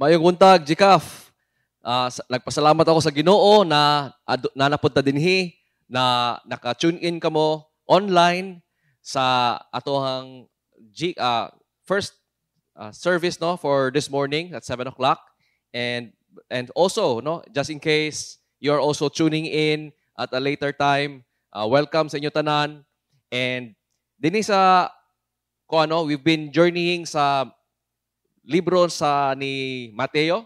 Maayong buntag, GCAF. Nagpasalamat ako sa Ginoo na na napunta dinhi, na naka-tune in kamo online sa atohang G, first service, no, for this morning at 7 o'clock. And also, no, just in case you're also tuning in at a later time, welcome sa inyo tanan. And dinhi sa ko ano, we've been journeying sa libro sa ni Mateo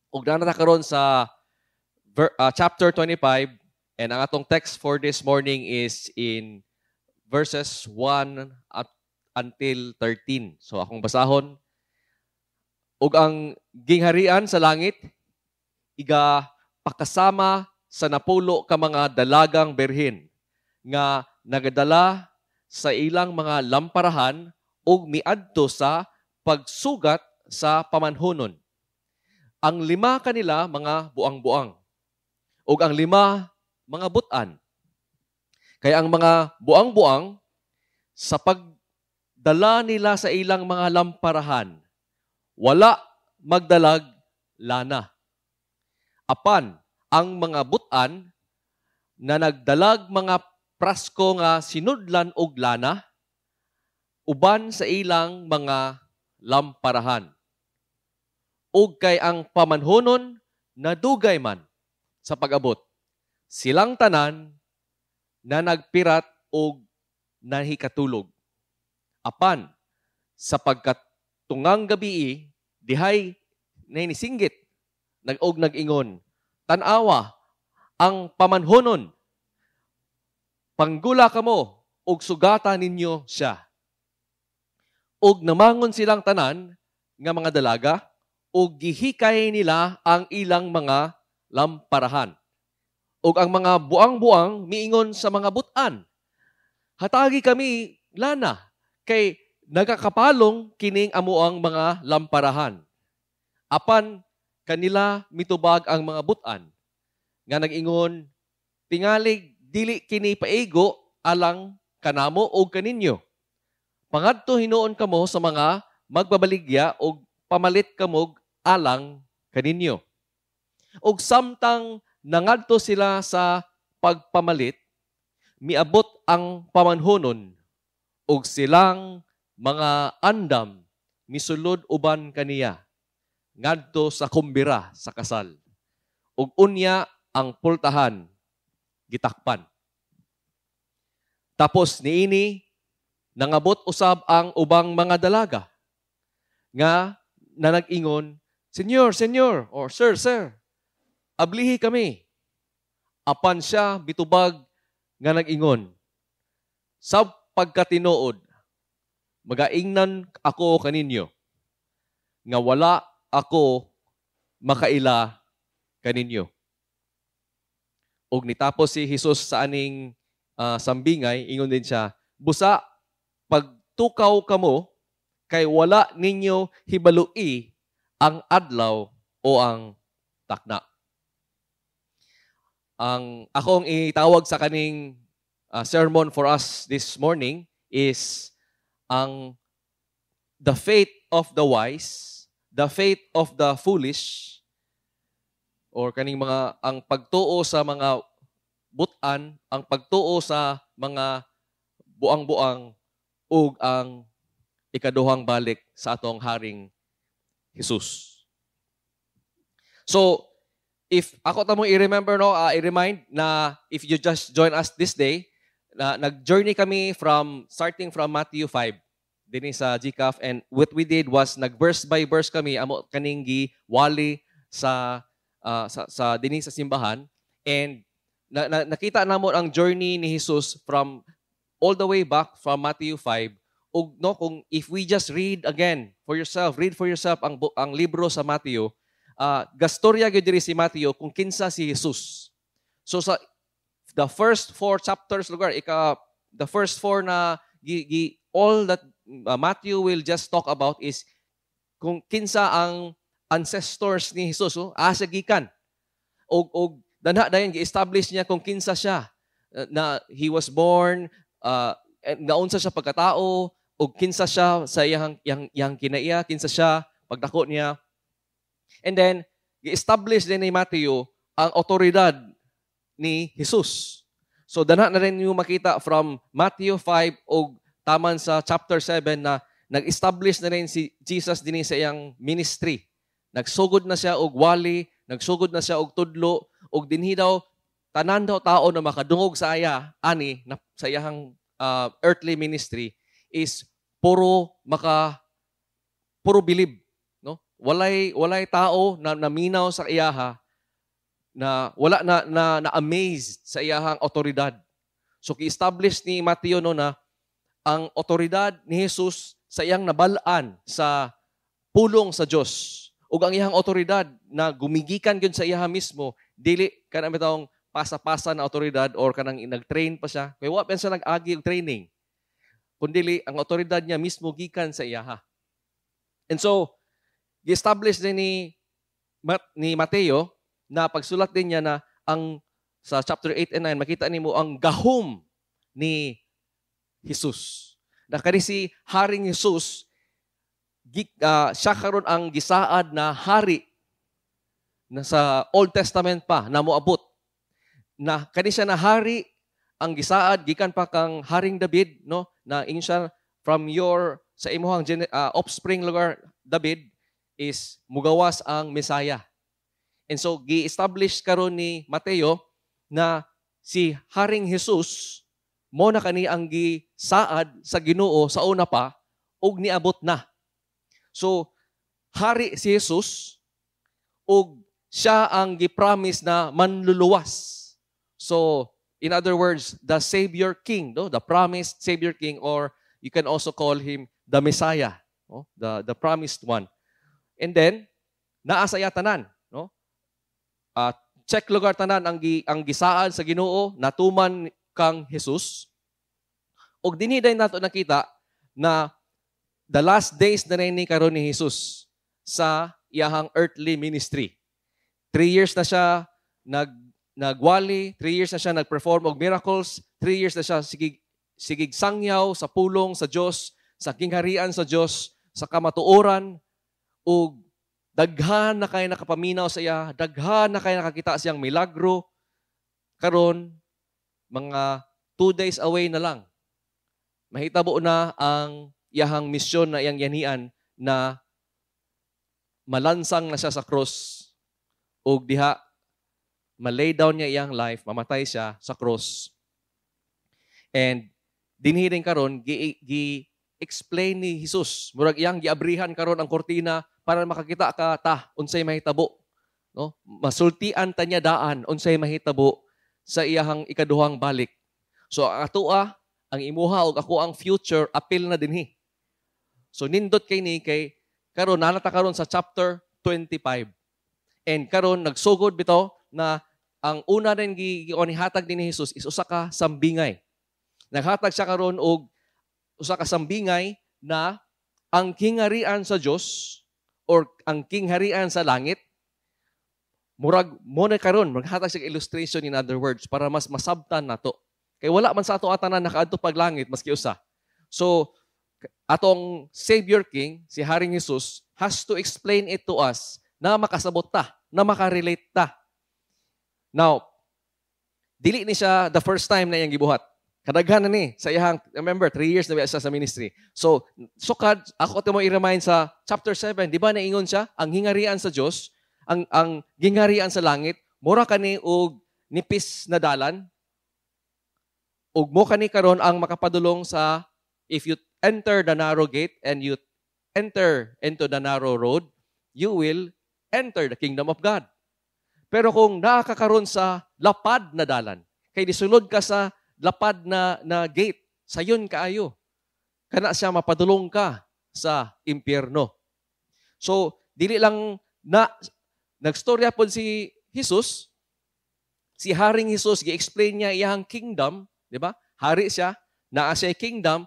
ug naa na karon sa chapter 25, and ang atong text for this morning is in verses 1 up until 13. So akong basahon. "Ug ang gingharian sa langit iga pakasama sa 10 ka mga dalagang birhen nga nagadala sa ilang mga lamparahan ug miadto sa pagsugat sa pamanhunon. Ang 5 kanila mga buang-buang ug ang 5 mga butan. Kaya ang mga buang-buang, sa pagdala nila sa ilang mga lamparahan, wala magdalag lana. Apan ang mga butan na nagdalag mga prasko nga sinudlan og lana uban sa ilang mga lamparahan. Ug kay ang pamanhunon nadugay man sa pag-abot, silang tanan na nagpirat og nahikatulog. Apan sa pagkatungang gabii, dihay ninisinggit nag-og nag-ingon, 'Tan-awa ang pamanhunon, panggula kamo ug sugata ninyo siya.' Ug namangon silang tanan nga mga dalaga ug gihikay nila ang ilang mga lamparahan. Ug ang mga buang-buang miingon sa mga butan, 'Hatagi kami lana, kay nagakapalong kining amuang mga lamparahan.' Apan kanila mitubag ang mga butan nga nag-ingon, 'Tingalig dili kini paigo alang kanamo og kaninyo. Pangadto hinuon kamo sa mga magbabaligya og pamalit kamog alang kaninyo.' Ug samtang nangadto sila sa pagpamalit, miabot ang pamanhunon ug silang mga andam misulod uban kaniya ngadto sa kumbira sa kasal. Ug unya ang pultahan gitakpan. Tapos niini nangabot usab ang ubang mga dalaga nga na nag-ingon, 'Senyor, senyor,' or 'Sir, sir, ablihi kami.' Apan siya bitubag nga nag-ingon, 'Sa pagkatinuod, magaingnan ako kaninyo nga wala ako makaila kaninyo.'" Og nitapos si Jesus sa aning sambingay, ingon din siya, "Busa pagtukaw kamo kay wala ninyo hibalui ang adlaw o ang takna." Ang akong itawag sa kaning sermon for us this morning is ang the faith of the wise, the faith of the foolish, or kaning mga ang pagtuo sa mga butan, ang pagtuo sa mga buang-buang, ug ang ikaduhang balik sa atong Haring Jesus. So, if ako ta mo i-remember, no, i-remind na if you just join us this day, na nag-journey kami from starting from Matthew 5 dinhi sa GCAF, and what we did was nag-verse by verse kami, amo kaning gi-wali sa dinhi sa simbahan, and nakita namo ang journey ni Jesus from all the way back from Matthew 5. Ug no, kung if we just read again for yourself, read for yourself ang libro sa Matthew, gastorya gyud diri si Matthew kung kinsa si Jesus. So sa the first four chapters lugar, ika the first four na gi, all that Matthew will just talk about is kung kinsa ang ancestors ni Jesus, oh, asa gikan. Og danha dayon gi-establish niya kung kinsa siya, na he was born, naunsa siya pagkatao, og kinsa siya sa iyang kinaiya, kinsa siya pagdako niya. And then gi-establish din ni Matthew ang otoridad ni Jesus. So dana na rin yung makita from Matthew 5 og taman sa chapter 7 na nag-establish na rin si Jesus dinhi sa iyang ministry. Nagsugod na siya og wali, nagsugod na siya og tudlo, og dinhi daw tanan daw tao na makadungog sa iya ani na, sa iyang earthly ministry is puro bilib, no? Walay tao na naminaw sa iyaha na wala na na, na amazed sa iyahang otoridad. So gi-establish ni Mateo, no, na ang otoridad ni Jesus sa iyang nabal-an sa pulong sa Dios ug ang iyang otoridad na gumigikan gyud sa iyaha mismo, dili kana bitawng pasa-pasa na otoridad or kanang nag-train pa siya, kay wa pa siya nag-agi og training, kundili ang otoridad niya mismo gikan sa iyaha. And so gi-establish din ni Mateo na pagsulat din niya na ang sa chapter 8 and 9, makita nimo ang gahom ni Jesus. Na kani si Haring Jesus, siya karon ang gisaad na hari na sa Old Testament pa na moabot. Na kani siya na hari ang gisaad gikan pa kang Haring David, no, na ingon siya from your sa imuhang offspring lugar, David, is mugawas ang Messiah. And so gi-establish karon ni Mateo na si Haring Jesus mo na kani ang gisaad sa Ginoo sa una pa ug niabot na. So hari si Jesus ug siya ang gi-promise na manluluwas. So in other words, the Savior King, no? The promised Savior King, or you can also call him the Messiah, no? The promised one. And then naa sa iya tanan, no? Check lugar tanan ang gisaad sa Ginoo natuman kang Jesus. Ug dinhi din nato nakita na the last days na rin ni karon ni Jesus sa iyahang earthly ministry. 3 years na siya nagwali, 3 years na siya nag-perform og miracles, 3 years na siya sigig sangyaw sa pulong sa Dios, sa kingharian sa Dios, sa kamatuoran, ug daghan na kay nakapaminaw sa iya, daghan na kay nakakita siyang milagro. Karon mga 2 days away na lang, mahitabo na ang iyahang misyon na iyang yanian na malansang na siya sa cross ug diha malay down niya iyang life, mamatay siya sa cross. And dinhi rin karon gi explain ni Jesus. Murag iyang giabrihan karon ang kortina para makakita ka ta unsay mahitabo. No? Masultian ta niya daan unsay mahitabo sa iyahang ikaduhang balik. So ang atoa, ang imuha ug ako ang future apil na dinhi. So nindot kay ni kay karon naa na ta karon sa chapter 25. And karon nagsugod bitaw na ang una rin gi hatag din ni Jesus is usa ka sambingay. Naghatag siya karon og usa ka sambingay na ang kingharian sa Dios or ang kingharian sa langit murag mo na karon maghatag siya illustration, in other words, para mas masabtan nato. Kay wala man sa ato tanan nakaadto pag langit maski usa. So atong Savior King, si Haring Jesus, has to explain it to us na makasabot ta, na makarelate ta. Now, dili ni siya the first time na iyang gibuhat. Kadaghan na ni sa iyang, remember, 3 years na siya sa ministry. So, sukad, ako mo i-remind sa chapter 7, di ba naingon siya, ang hingarian sa Dios, ang gingharian sa langit, mura kani og nipis na dalan, ug mo kani karon ang makapadulong sa, if you enter the narrow gate and you enter into the narrow road, you will enter the kingdom of God. Pero kung nakakaroon sa lapad na dalan, kay disulod ka sa lapad na gate, sayon kaayo. Kana siya mapadulong ka sa impyerno. So, dili lang na nagstorya pod si Jesus, si Haring Jesus, gi-explain niya iyang kingdom, di ba? Hari siya, naa siya kingdom,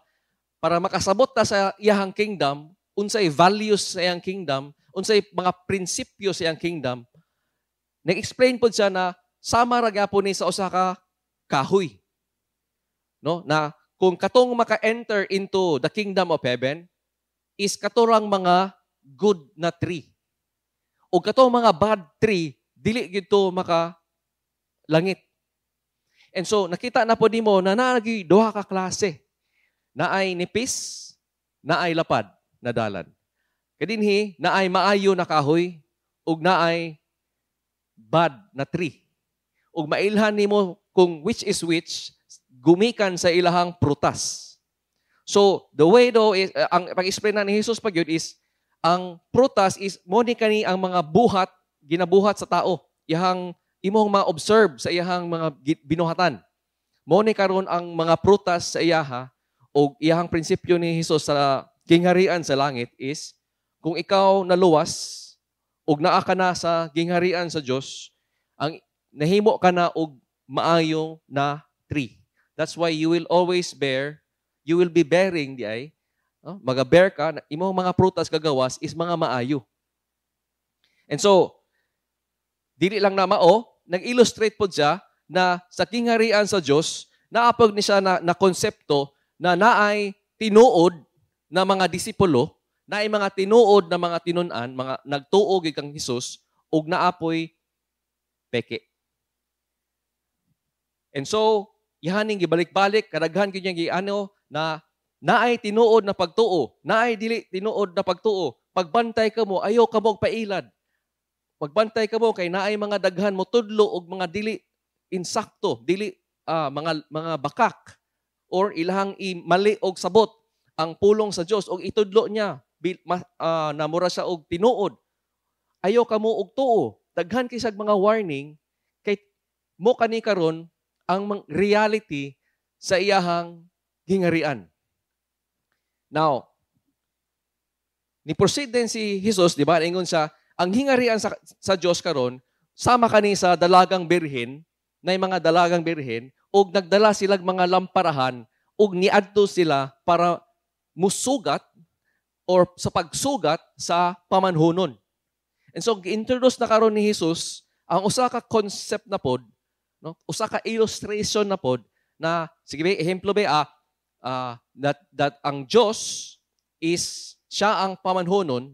para makasabot ta sa iyang kingdom, unsay values sa iyang kingdom, unsay mga prinsipyo sa iyang kingdom. Nag-explain pod siya na sama ra gyapon ni sa usa ka kahoy. No? Na kung katong maka-enter into the kingdom of heaven is katurang mga good na tree. Ug katong mga bad tree dili gyud to maka langit. And so nakita na po nimo na naagi duha ka klase. Naay nipis, naay lapad na dalan. Kadinhi naay maayo na kahoy ug naay bad na tree. Ug mailhan nimo kung which is which gumikan sa ilahang prutas. So, the way though is, ang pag-explain na ni Jesus pag yun is, ang prutas is mo ni kani ang mga buhat, ginabuhat sa tao. Iyahang imong ma-observe sa iyahang mga binuhatan. Mo ni karon ang mga prutas sa iyaha o iyahang prinsipyo ni Jesus sa gingharian sa langit is kung ikaw naluwas ug naa ka na sa gingharian sa Dios, ang nahimo ka na og maayo na tree. That's why you will always bear, you will be bearing di ay, no? Maga-bear ka, imong mga prutas gagawas is mga maayo. And so, dili lang na mao, nag-illustrate po siya na sa kingharian sa Dios, naapog ni siya na konsepto na naay tinuod na mga disipulo, naay mga tinuod na mga tinun-an, mga nagtuo gid kang Hesus ug naapoy peke. And so, ihaning gibalik-balik, kadaghan gyud niyang giano na naay tinuod na pagtuo, naay dili tinuod na pagtuo. Pagbantay kamo, ayaw kamo og pailad. Pagbantay kamo kay naay mga daghan mo tudlo og mga dili insakto, dili mga bakak or ilahang mali og sabot ang pulong sa Dios og itudlo niya na mura siya og tinuod. Ayaw kamo og tuo. Daghan kay sag mga warning kay mo kani karon ang reality sa iyahang gingarian. Now, ni proceed din si Jesus, di ba? Ingon siya, ang hingarian sa Dios karon sama kani sa dalagang birhen, na mga dalagang birhen, ug nagdala silag mga lamparahan, ug niadto sila para musugat or sa pagsugat sa pamanhunon. And so, gi-introduce na karon ni Jesus ang usa ka concept na pod, no? Usa ka illustration na pod na sige ba, ehemplo ba that ang Dios is siya ang pamanhunon,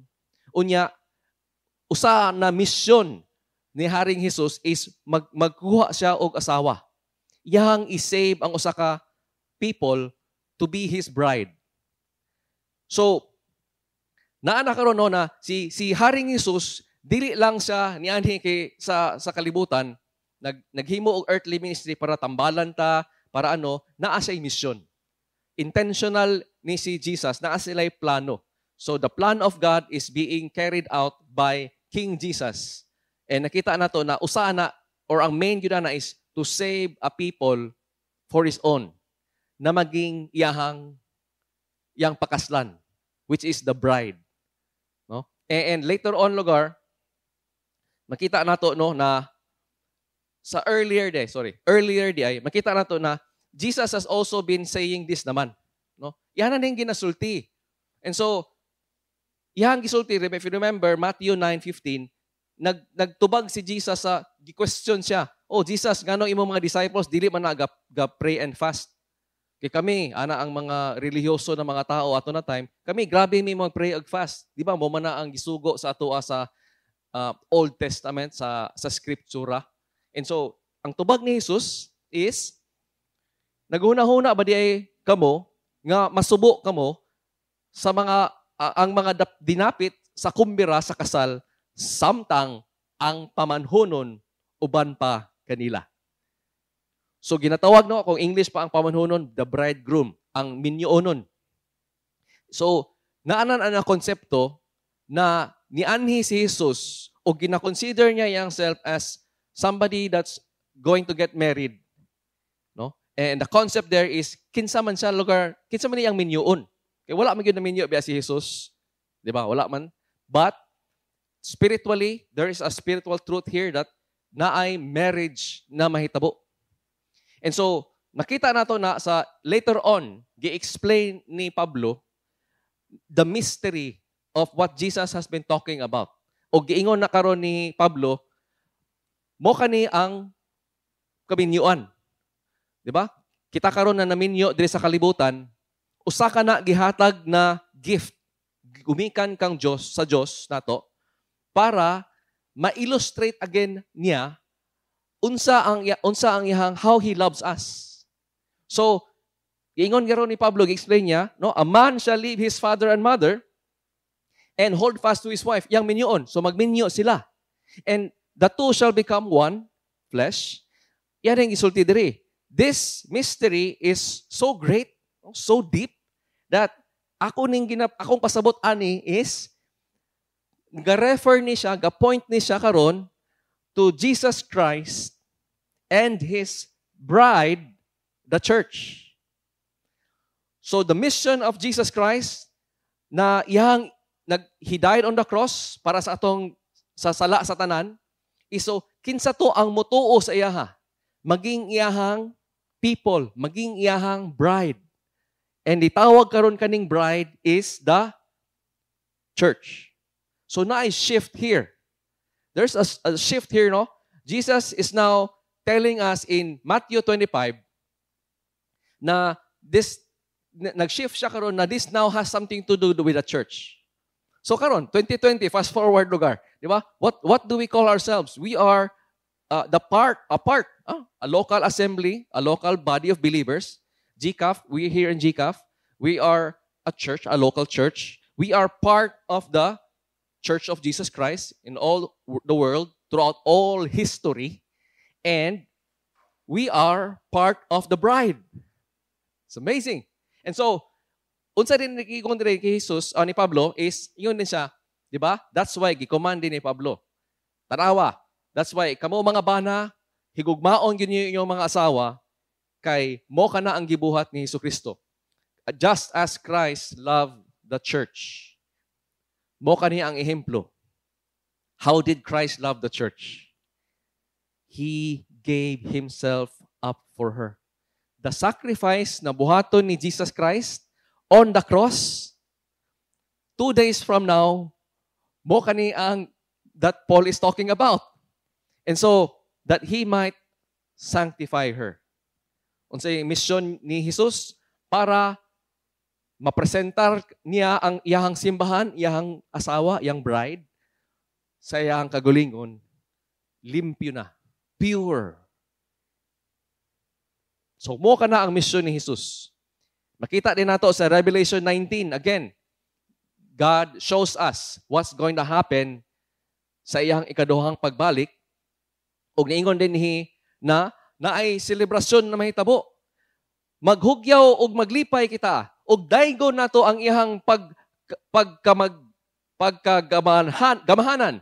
unya usa na misyon ni Haring Jesus is magkuha siya og asawa. Iyang i-save ang usa ka people to be his bride. So, naa na karon no na si Haring Jesus dili lang siya nianhi kay sa kalibutan naghimo og earthly ministry para tambalan ta, para ano, naa siya'y misyon. Intentional ni si Jesus, naa sila'y plano. So the plan of God is being carried out by King Jesus. And nakita nato na usa na or ang main gyud na is to save a people for his own na maging iyahang iyang pakaslan, which is the bride. No? And later on lugar makita nato no na sa earlier day ay makita nato na Jesus has also been saying this naman, no? Yan na ning ginasulti. And so iyang gisulti, if you remember Matthew 9:15, nagtubag si Jesus sa gi-question siya. "Oh Jesus, ngano imong mga disciples dili man na ga pray and fast? Kay kami, ana ang mga relihiyoso na mga tao ato na time, kami grabe mi mag-pray ug fast. Di ba mo man na ang gisugo sa atoa sa Old Testament, sa Scriptura?" And so, ang tubag ni Jesus is, "Naghuna-huna ba di ay kamo nga masubo kamo sa mga ang mga dinapit sa kumbira sa kasal samtang ang pamanhunon uban pa kanila?" So ginatawag no kung English pa ang pamanhunon, the bridegroom, ang minyoonon. So naanan ang konsepto na nianhi si Jesus o gina-consider niya yang self as somebody that's going to get married. No? And the concept there is kinsa man siya lugar, kinsa man iyang minyoon. Kay wala man gyud na minyo biya si Jesus. Di ba? Wala man. But spiritually, there is a spiritual truth here that naay marriage na mahitabo. And so, nakita nato na sa later on, gi-explain ni Pablo the mystery of what Jesus has been talking about. O giingon na karon ni Pablo, mo kani ang kaminyuan. Di ba? Kita karon na naminyo diri sa kalibutan, usa ka na gihatag na gift gumikan kang Dios sa Dios nato para ma-illustrate again niya unsa ang iyang how he loves us. So, giingon garo ni Pablo, gi-explain niya, no, a man shall leave his father and mother and hold fast to his wife. Yang minyoon. So magminyo sila. And the two shall become one flesh. Yan ang isulti diri. This mystery is so great, so deep, that ako ning ginap akong pasabot ani is ga-refer ni siya, ga-point ni siya karon to Jesus Christ and His bride, the church. So the mission of Jesus Christ na iyang nag he died on the cross para sa atong sa sala sa tanan, iso kinsa to ang motuo sa iyaha, maging iyahang people, maging iyahang bride. And itawag karon kaning bride is the church. So naay shift here. There's a shift here, no? Jesus is now telling us in Matthew 25 na this nag-shift siya karon na this now has something to do with the church. So karon 2020, fast forward lugar, di ba? What do we call ourselves? We are the part a part, a local assembly, a local body of believers. GCAF, we here in GCAF, we are a church, a local church. We are part of the Church of Jesus Christ in all the world throughout all history, and we are part of the bride. It's amazing. And so, unsa din nagiingon diri kay Jesus ni Pablo is ingon din siya, di ba? That's why gi-command din ni Pablo. Tanawa. That's why kamo mga bana, higugmaon gyud ninyo inyong mga asawa kay mo kana ang gibuhat ni Kristo. Just as Christ loved the church. Mo kani ang ehemplo. How did Christ love the church? He gave himself up for her. The sacrifice na buhaton ni Jesus Christ on the cross, 2 days from now, mo kani ang that Paul is talking about. And so, that he might sanctify her. Unsay mission ni Jesus? Para mapresentar niya ang iyahang simbahan, iyahang asawa, iyang bride, sa iyahang kagulingon, limpyo na, pure. So, mo kana ang mission ni Jesus. Makita din nato sa Revelation 19. Again, God shows us what's going to happen sa iyang ikaduhang pagbalik. Ug niingon din hi na naay selebrasyon na mahitabo. Maghugyaw ug maglipay kita ug daygon nato ang iyang pag pagkamag pagkagamahan gamahanan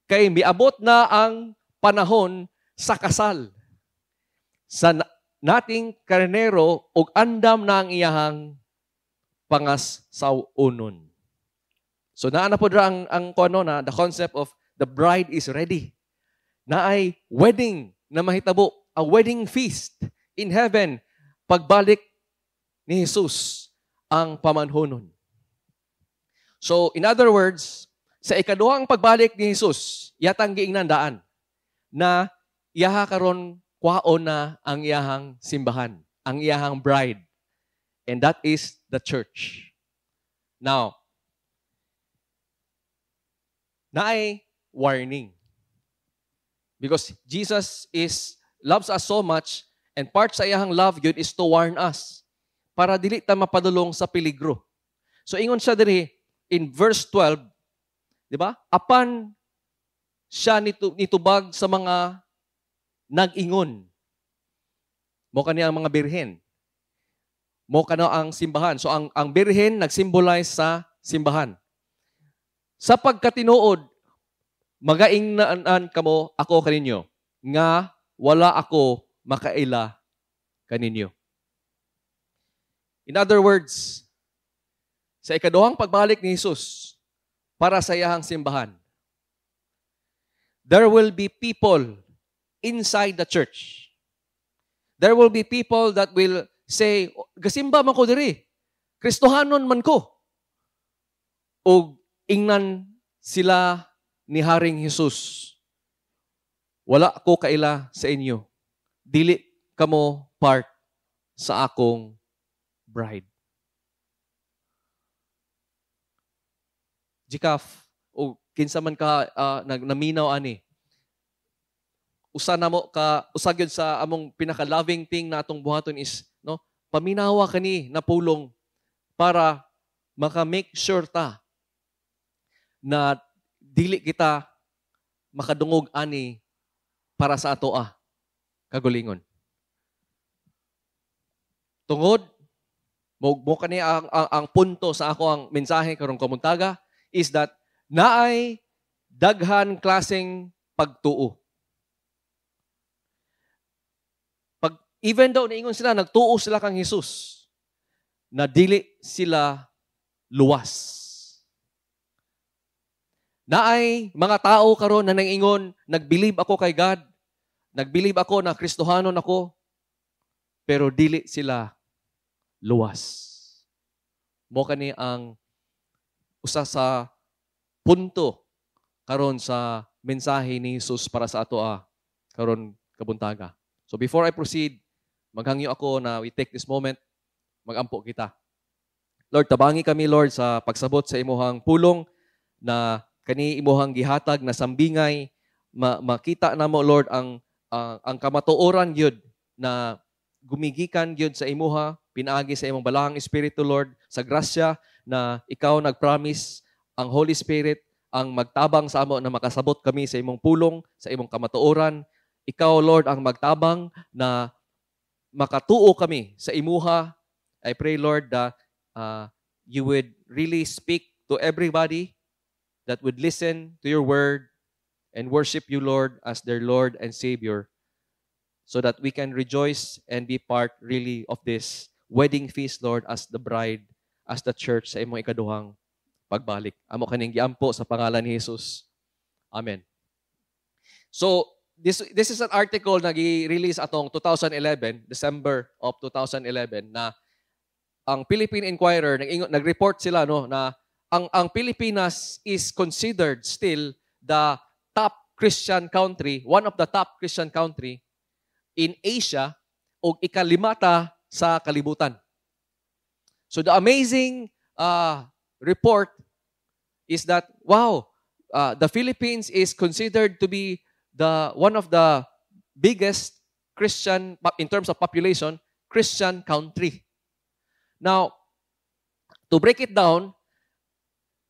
kay miabot na ang panahon sa kasal sa nating karnero ug andam na ang iyahang pangasaw-onon. So naa na po dira ang kuno na the concept of the bride is ready. Naay wedding na mahitabo, a wedding feast in heaven pagbalik ni Jesus ang pamanhonon. So in other words, sa ikaduhang pagbalik ni Jesus, yatang giingnan daan na iyaha karon kwaon na ang iyahang simbahan, ang iyahang bride. And that is the church. Now, naay warning. Because Jesus is loves us so much, and part sa iyahang love yun is to warn us para dili ta mapadulong sa peligro. So ingon siya diri in verse 12, di ba? Apan siya nitubag sa mga nag-ingon. Mo kani ang mga birhen. Mo kano ang simbahan. So ang birhen nagsymbolize sa simbahan. Sa pagkatinuod, magaingnan kamo ako kaninyo nga wala ako makaila kaninyo. In other words, sa ikaduhang pagbalik ni Jesus para sa iyahang simbahan, there will be people inside the church. There will be people that will say, "Gasimba man ko diri. Kristohanon man ko." Og ingnan sila ni Haring Jesus, "Wala ko kaila sa inyo. Dili kamo part sa akong bride." GCAF o Kinsa man ka naminaw ani. Usa namo ka usa gyud sa among pinaka-loving thing na atong buhaton is, no, paminawa kani na pulong para maka-make sure ta na dili kita makadungog ani para sa atoa kagulingon. Tungod mo kani ang punto sa ako ang mensahe karong kamuntaga is that naay daghan klaseng pagtuo. Pag even though niingon sila nagtuo sila kang Hesus, na dili sila luwas. Naay mga tao karon na nangingon, nag-believe ako kay God, nag-believe ako na Kristohanon ako, pero dili sila luwas. Mo kani ang usa sa punto karon sa mensahe ni Jesus para sa ato karon kabuntaga. So before I proceed, maghangyo ako na we take this moment, magampo kita. Lord, tabangi kami, Lord, sa pagsabot sa imuhang pulong na kani imuhang gihatag na sambingay, makita namo, Lord, ang kamatuoran gyud na gumigikan gyud sa imuha pinaagi sa imong balahang espiritu, Lord, sa grasya na ikaw nagpromise ang Holy Spirit ang magtabang sa amo na makasabot kami sa imong pulong, sa imong kamatuoran. Ikaw, Lord, ang magtabang na makatuo kami sa imuha. I pray, Lord, that you would really speak to everybody that would listen to your word and worship you, Lord, as their Lord and Savior, so that we can rejoice and be part really of this wedding feast, Lord, as the bride, as the church sa imong ikaduhang pagbalik. Amo kaning giampo sa pangalan ni Jesus. Amen. So, this is an article na gi-release atong 2011, December of 2011, na ang Philippine Inquirer nag-report sila, no, na ang Pilipinas is considered still the top Christian country, one of the top Christian country in Asia o ikalimata sa kalibutan. So the amazing report is that, wow, the Philippines is considered to be the one of the biggest Christian, in terms of population, Christian country. Now, to break it down,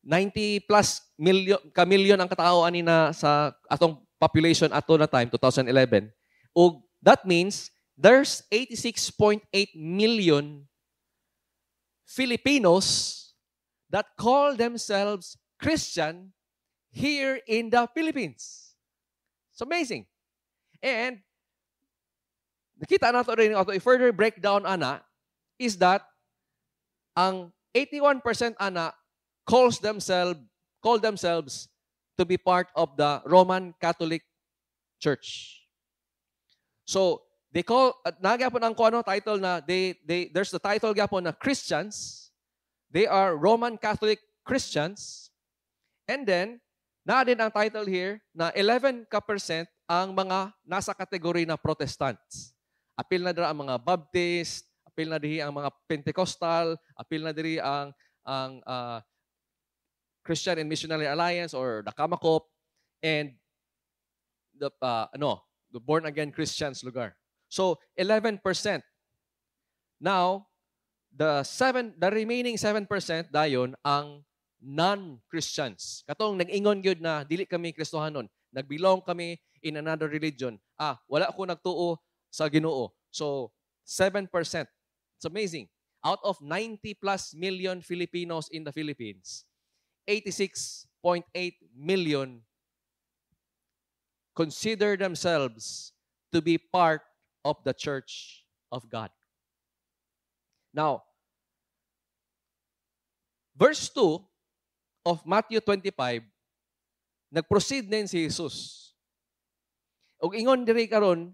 90 plus million, ka-million ang katao ani na sa atong population ato na time, 2011. Og that means there's 86.8 million Filipinos that call themselves Christian here in the Philippines. It's amazing. And nakita nato rin ato i-further breakdown ana is that ang 81% ana call themselves to be part of the Roman Catholic Church. So they call at nagyapon ang kuano title na they there's the title gyapon na Christians. They are Roman Catholic Christians. And then naa din ang title here na 11 ka percent ang mga nasa kategory na Protestants. Apil na dira ang mga Baptist, apil na diri ang mga Pentecostal, apil na diri ang Christian and Missionary Alliance or the Kamakop and the ano, the born again Christians lugar. So 11%. Now, the remaining 7% dayon ang non-Christians. Katong nag-ingon gyud na dili kami Kristohanon, nag-belong kami in another religion. Ah, wala ko nagtuo sa Ginoo. So 7%. It's amazing. Out of 90 plus million Filipinos in the Philippines, 86.8 million consider themselves to be part of the church of God. Now, verse 2 of Matthew 25, nag-proceed din si Jesus. Og ingon diri karon,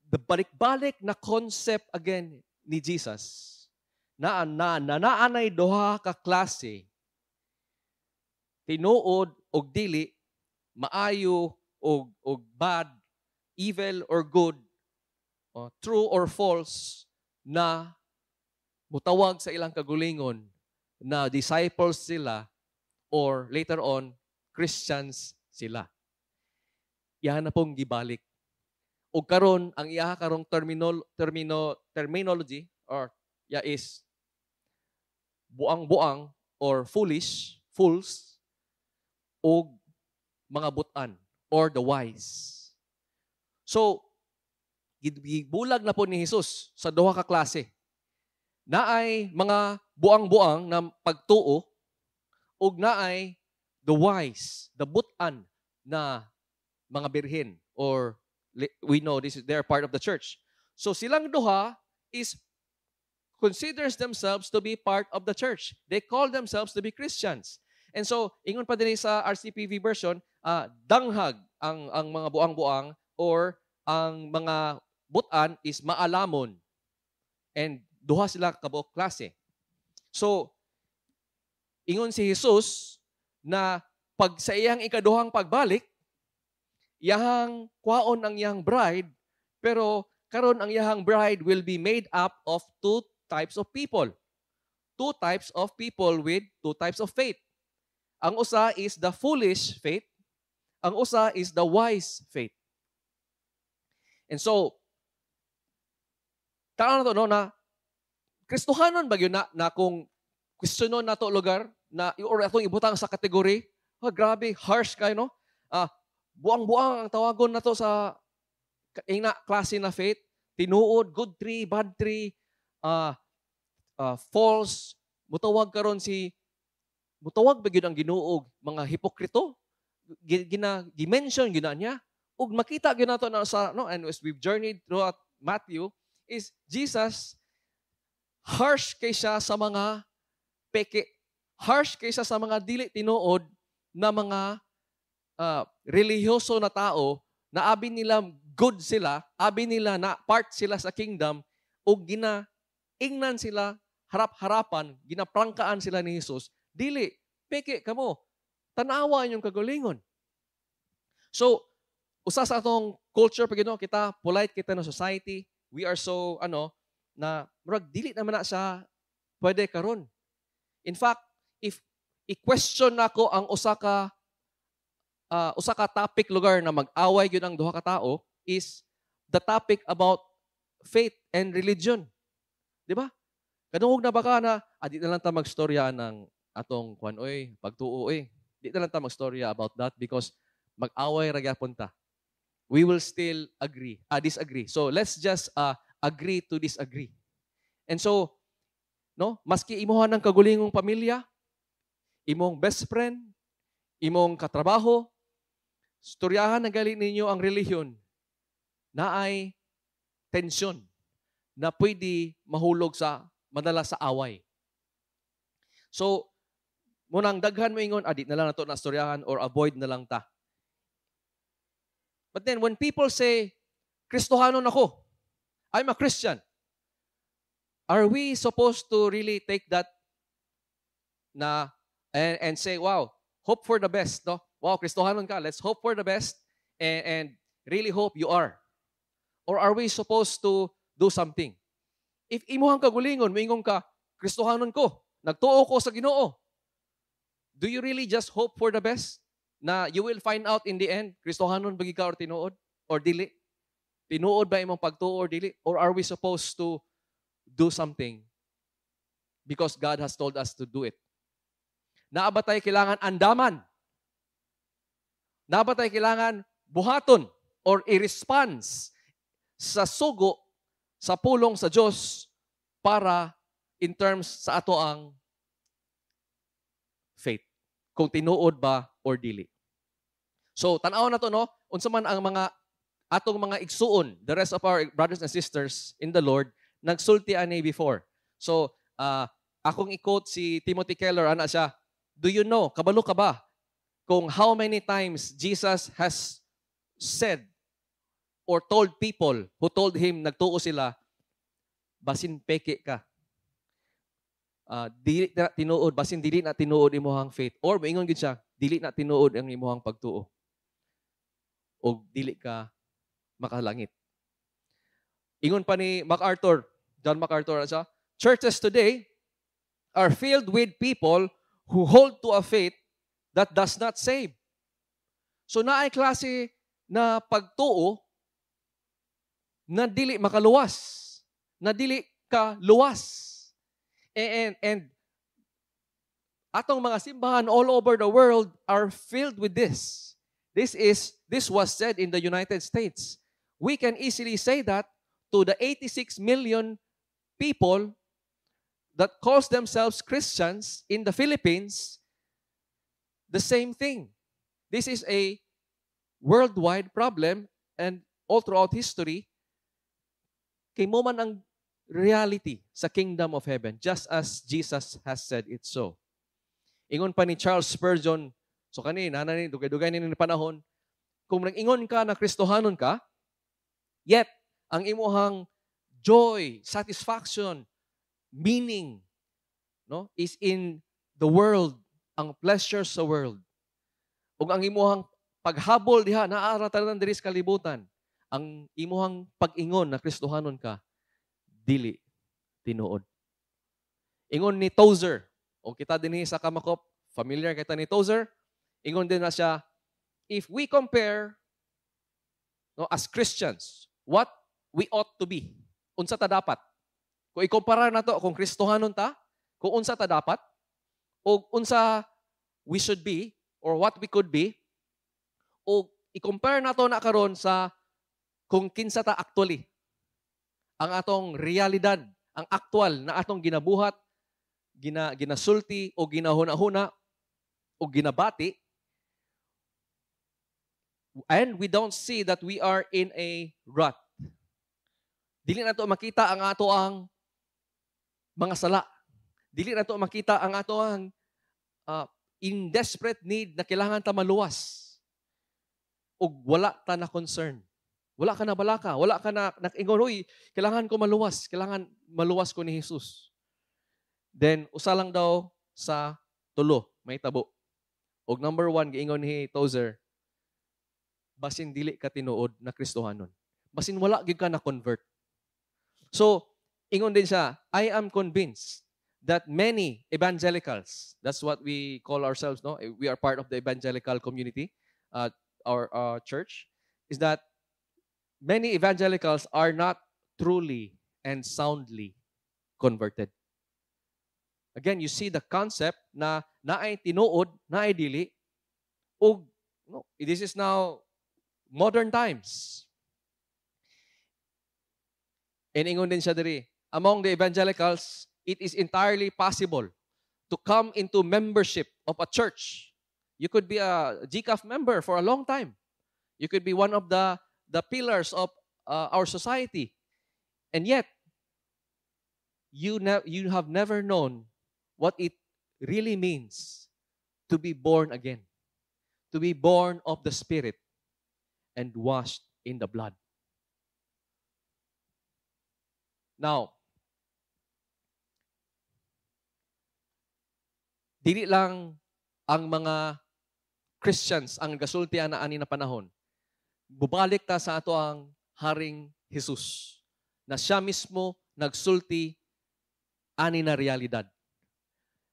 the balik-balik na concept again ni Jesus na naanay duha ka klase, tinuod og dili, maayo og bad, evil or good, true or false, na mutawag sa ilang kagulingon na disciples sila or later on, Christians sila. Iyaha na pong gibalik. O karon ang iyaha karong terminol termino terminology or ya is buang-buang or foolish, fools, o mga butan or the wise. So, gibulag na po ni Jesus sa duha ka klase. Naay mga buang-buang na pagtuo ug naay the wise, the butan na mga birhen or we know this is they're part of the church. So silang duha is considers themselves to be part of the church. They call themselves to be Christians. And so, ingon pa din sa RCPV version, danghag ang mga buang-buang or ang mga butan is maalamon. And duha sila kabuok klase. So, ingon si Jesus na pag sa iyang ikaduhang pagbalik, iyahang kwaon ang iyang bride, pero karon ang iyahang bride will be made up of two types of people. Two types of people with two types of faith. Ang usa is the foolish faith, ang usa is the wise faith. And so, tao na to, no, na Kristohanon ba yun na kung questionon na to lugar, na or atong ibutang sa kategory, oh, grabe, harsh kayo, no? Buang-buang ang tawagon na to sa ina klase na faith, tinuod, good tree, bad tree, false, mutawag karon si mutawag ba gyud ang Ginoo mga hipokrito? Gina gi-mention gyud na niya. Ug makita gyud nato na sa no, and as we've journeyed throughout Matthew is Jesus harsh kay siya sa mga peke. Harsh kay siya sa mga dili tinuod na mga relihiyoso na tao na abi nila good sila, abi nila na part sila sa kingdom ug gina ingnan sila harap-harapan, ginaprangkaan sila ni Jesus. Dili, peke kamo. Tanawa inyong kagalingon. So, usa sa atong culture pag kita polite kita na society, we are so ano na murag dili naman na siya pwede karon. In fact, if i-question nako ang usa ka topic lugar na mag-away gyud ang duha ka tao is the topic about faith and religion. Di ba? Kadungog na ba ka na di na lang ta magstorya ng atong kwan oy, pagtuo oy. Di na lang ta magstorya about that because mag-away ra gyapon ta. We will still agree, disagree. So let's just agree to disagree. And so, no, maski imuha ng kagulingong pamilya, imong best friend, imong katrabaho, storyahan na gali ninyo ang relihiyon na ay tensyon na pwede mahulog sa madala sa away. So, munang daghan mo ingon, di na lang nato na storyahan or avoid na lang ta. But then when people say, "Kristohanon ako, I'm a Christian," are we supposed to really take that na and say, "Wow, hope for the best, no? Wow, Kristohanon ka, let's hope for the best and really hope you are"? Or are we supposed to do something? If imuhang kagulingon, moingon ka, "Kristohanon ko, nagtuo ko sa Ginoo," do you really just hope for the best? Na you will find out in the end, Kristohanon ba ka or tinuod? Or dili? Tinuod ba imong pagtuo or dili? Or are we supposed to do something because God has told us to do it? Naa ba tayo kailangan andaman? Naa ba tayo kailangan buhaton or i-response sa sugo sa pulong sa Diyos para in terms sa ato ang faith? Kung tinuod ba or dili. So, tan-aw na to, no? Unsa man ang mga atong mga igsuon, the rest of our brothers and sisters in the Lord, nagsulti ani before. So, akong i-quote si Timothy Keller, ana siya, "Do you know, kabalo ka ba, kung how many times Jesus has said or told people who told him nagtuo sila, basin peke ka? Dili na tinuod, basin dili na tinuod imuhang faith." Or moingon gid siya, "Dili na tinuod ang imuhang pagtuo. O dili ka makalangit." Ingon pa ni MacArthur, John MacArthur, siya, "Churches today are filled with people who hold to a faith that does not save. So naay klase na pagtuo na dili makaluwas, na dili ka luwas. And atong mga simbahan all over the world are filled with this. This was said in the United States. We can easily say that to the 86 million people that calls themselves Christians in the Philippines, the same thing. This is a worldwide problem, and all throughout history, kay mao man ang reality sa kingdom of heaven, just as Jesus has said it so. Ingon pa ni Charles Spurgeon, so kani, nana ni, dugay-dugay ni panahon, kung nag-ingon ka na Kristohanon ka, yet, ang imuhang joy, satisfaction, meaning, no, is in the world, ang pleasure sa world. Ug ang imuhang paghabol diha, naa ra tanan diri sa kalibutan, ang imuhang pag-ingon na Kristohanon ka, dili tinuod. Ingon ni Tozer, o kita dinhi sa Kamakop, familiar kita ni Tozer, ingon din na siya, if we compare, no, as Christians, what we ought to be, unsa ta dapat? Kung ikumpara nato kung Kristohanon ta, kung unsa ta dapat, o unsa we should be, or what we could be, o i-compare nato na karon sa kung kinsa ta actually, ang atong realidad, ang aktual na atong ginabuhat, ginasulti o ginahuna-huna o ginabati, and we don't see that we are in a rut. Dili nato makita ang ato ang mga sala. Dili nato makita ang ato ang in desperate need na kailangan ta maluwas. Ug wala ta na concern. Wala ka na balaka, wala ka na nakingon, "Uy, kailangan ko maluwas, kailangan maluwas ko ni Jesus." Then, usa lang daw sa tulo, mahitabo. Og number one, giingon ni Tozer, basin dili ka tinuod na Kristohanon. Basin wala gyud ka na convert. So, ingon din siya, "I am convinced that many evangelicals," that's what we call ourselves, no? We are part of the evangelical community, our church, is that many evangelicals are not truly and soundly converted. Again, you see the concept na naay tinuod, naay dili, ug no, this is now modern times. And ingon din siya diri, among the evangelicals, it is entirely possible to come into membership of a church. You could be a GCAF member for a long time. You could be one of the pillars of our society. And yet, you have never known what it really means to be born again, to be born of the Spirit and washed in the blood. Now, dili lang ang mga Christians ang gasulti ana ani na panahon. Bubalik ta sa ato ang Haring Jesus na siya mismo nagsulti ani na realidad.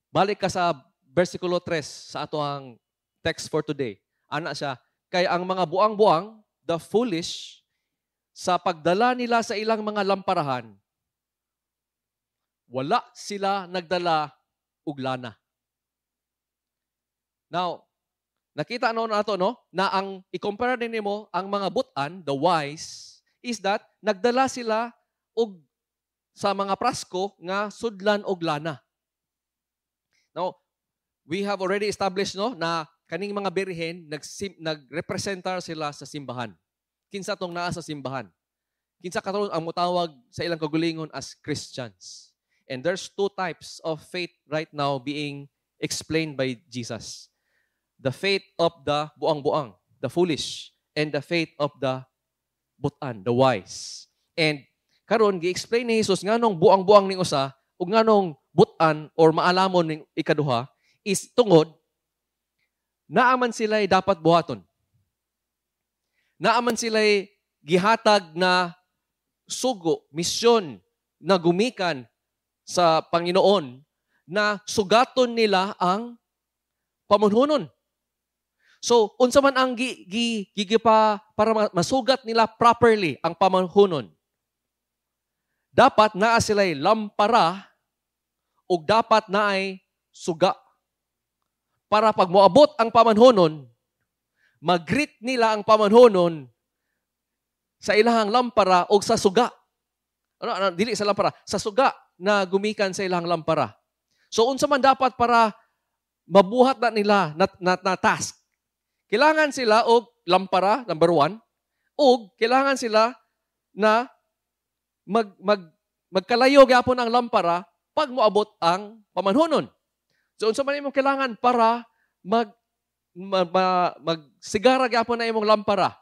Balik ka sa versikulo 3 sa ato ang text for today. Ana siya, kay ang mga buang-buang, the foolish, sa pagdala nila sa ilang mga lamparahan, wala sila nagdala og lana. Now, nakita no nato, no, na ang i-compare din nimo ang mga butan, the wise, is that nagdala sila og sa mga prasko nga sudlan og lana. Now, we have already established, no, na kaning mga birhen nagrepresentar sila sa simbahan. Kinsa tong naa sa simbahan? Kinsa karon ang motawag sa ilang kaugalingon as Christians? And there's two types of faith right now being explained by Jesus. The faith of the buang-buang, the foolish, and the faith of the butan, the wise. And karon gi-explain ni Jesus nganong buang-buang ning usa ug nganong butan or maalamon ning ikaduha is tungod naaman sila'y dapat buhaton. Naaman sila'y gihatag na sugo, misyon na gumikan sa Panginoon na sugaton nila ang pamunhunon. So, unsa man ang gi, gi, gigipa para masugat nila properly ang pamanhunon? Dapat naa sila'y lampara ug dapat naay suga. Para pag moabot ang pamanhunon, mag-greet nila ang pamanhunon sa ilahang lampara o sa suga. Ano, dili sa lampara, sa suga na gumikan sa ilahang lampara. So unsa man dapat para mabuhat na nila na task? Kailangan sila og lampara, number one, ug kailangan sila na mag, mag magkalayo gyapon ang lampara pag moabot ang pamanhunon. So unsa man imong kailangan para magsigara gyapon na imong lampara?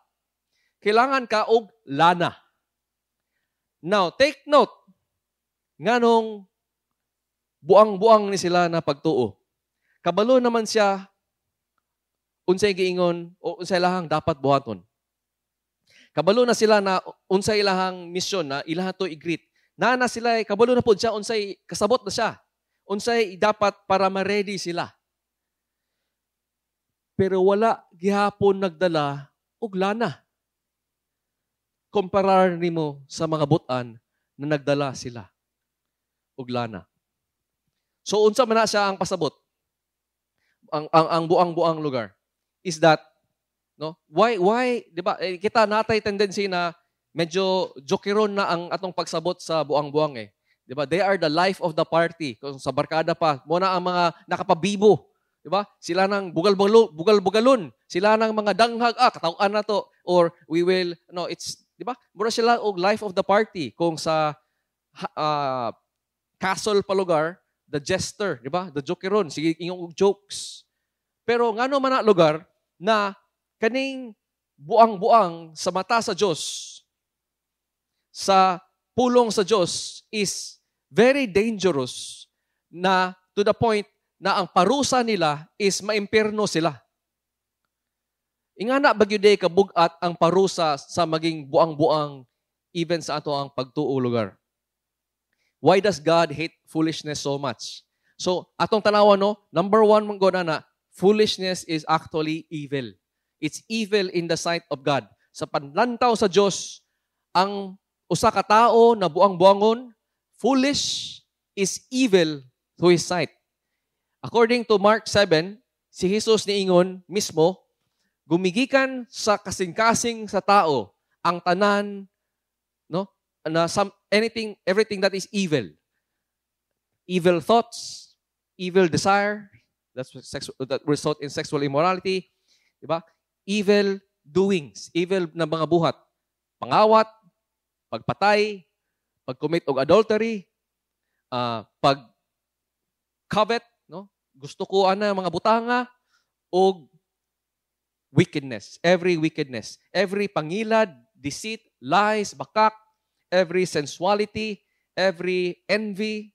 Kailangan ka og lana. Now, take note, nganong buang-buang ni sila na pagtuo? Kabalo naman siya unsay giingon o unsay ilahang dapat buhaton. Kabalo na sila na unsay ilahang misyon na ilaha to i-greet. Na sila, kabalo na pod siya unsay kasabot na siya. Unsay dapat para ma-ready sila. Pero wala gihapon nagdala og lana. Kumparar nimo sa mga butan na nagdala sila og lana. So unsa man na siya ang pasabot? Ang buang-buang lugar is that, no, why, di ba, eh, kita natay tendency na medyo jokeron na ang atong pagsabot sa buang-buang eh. Di ba? They are the life of the party. Kung sa barkada pa, mo na ang mga nakapabibo. Di ba? Sila nang bugal-bugalon. Sila nang mga danghag, katawhan na to. Or we will, no, it's, di ba? Mura sila og life of the party. Kung sa castle pa lugar, the jester, di ba? The jokeron, sige ingong og jokes. Pero ngano man na lugar na kaning buang-buang sa mata sa Dios, sa pulong sa Dios, is very dangerous na to the point na ang parusa nila is maimpierno sila? Ingana ba gyud kabugat ang parusa sa maging buang-buang even sa ato ang pagtuo lugar? Why does God hate foolishness so much? So, atong tanawan, no, number one man gud na, foolishness is actually evil. It's evil in the sight of God. Sa panlantaw sa Dios, ang usa ka tawo na buang-buangon, foolish, is evil to His sight. According to Mark 7, si Jesus niingon mismo, gumigikan sa kasing-kasing sa tao ang tanan, no, na some, anything, everything that is evil. Evil thoughts, evil desire, that's sex, that result in sexual immorality, di ba? Evil doings, evil na mga buhat. Pangawat, pagpatay, pag-commit og adultery, pag covet, no? Gusto ko ana mga butanga og wickedness, every wickedness, every pangilad, deceit, lies, bakak, every sensuality, every envy,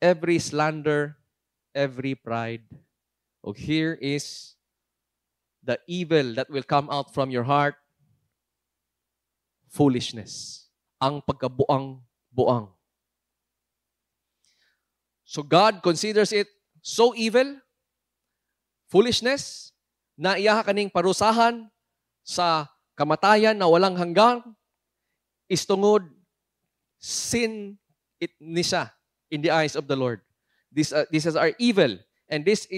every slander, every pride. Og here is the evil that will come out from your heart: foolishness. Ang pagkabuang-buang. So God considers it so evil, foolishness, na iya kaning parusahan sa kamatayan na walang hanggan, is tungod sin it ni siya in the eyes of the Lord. This is our evil, and this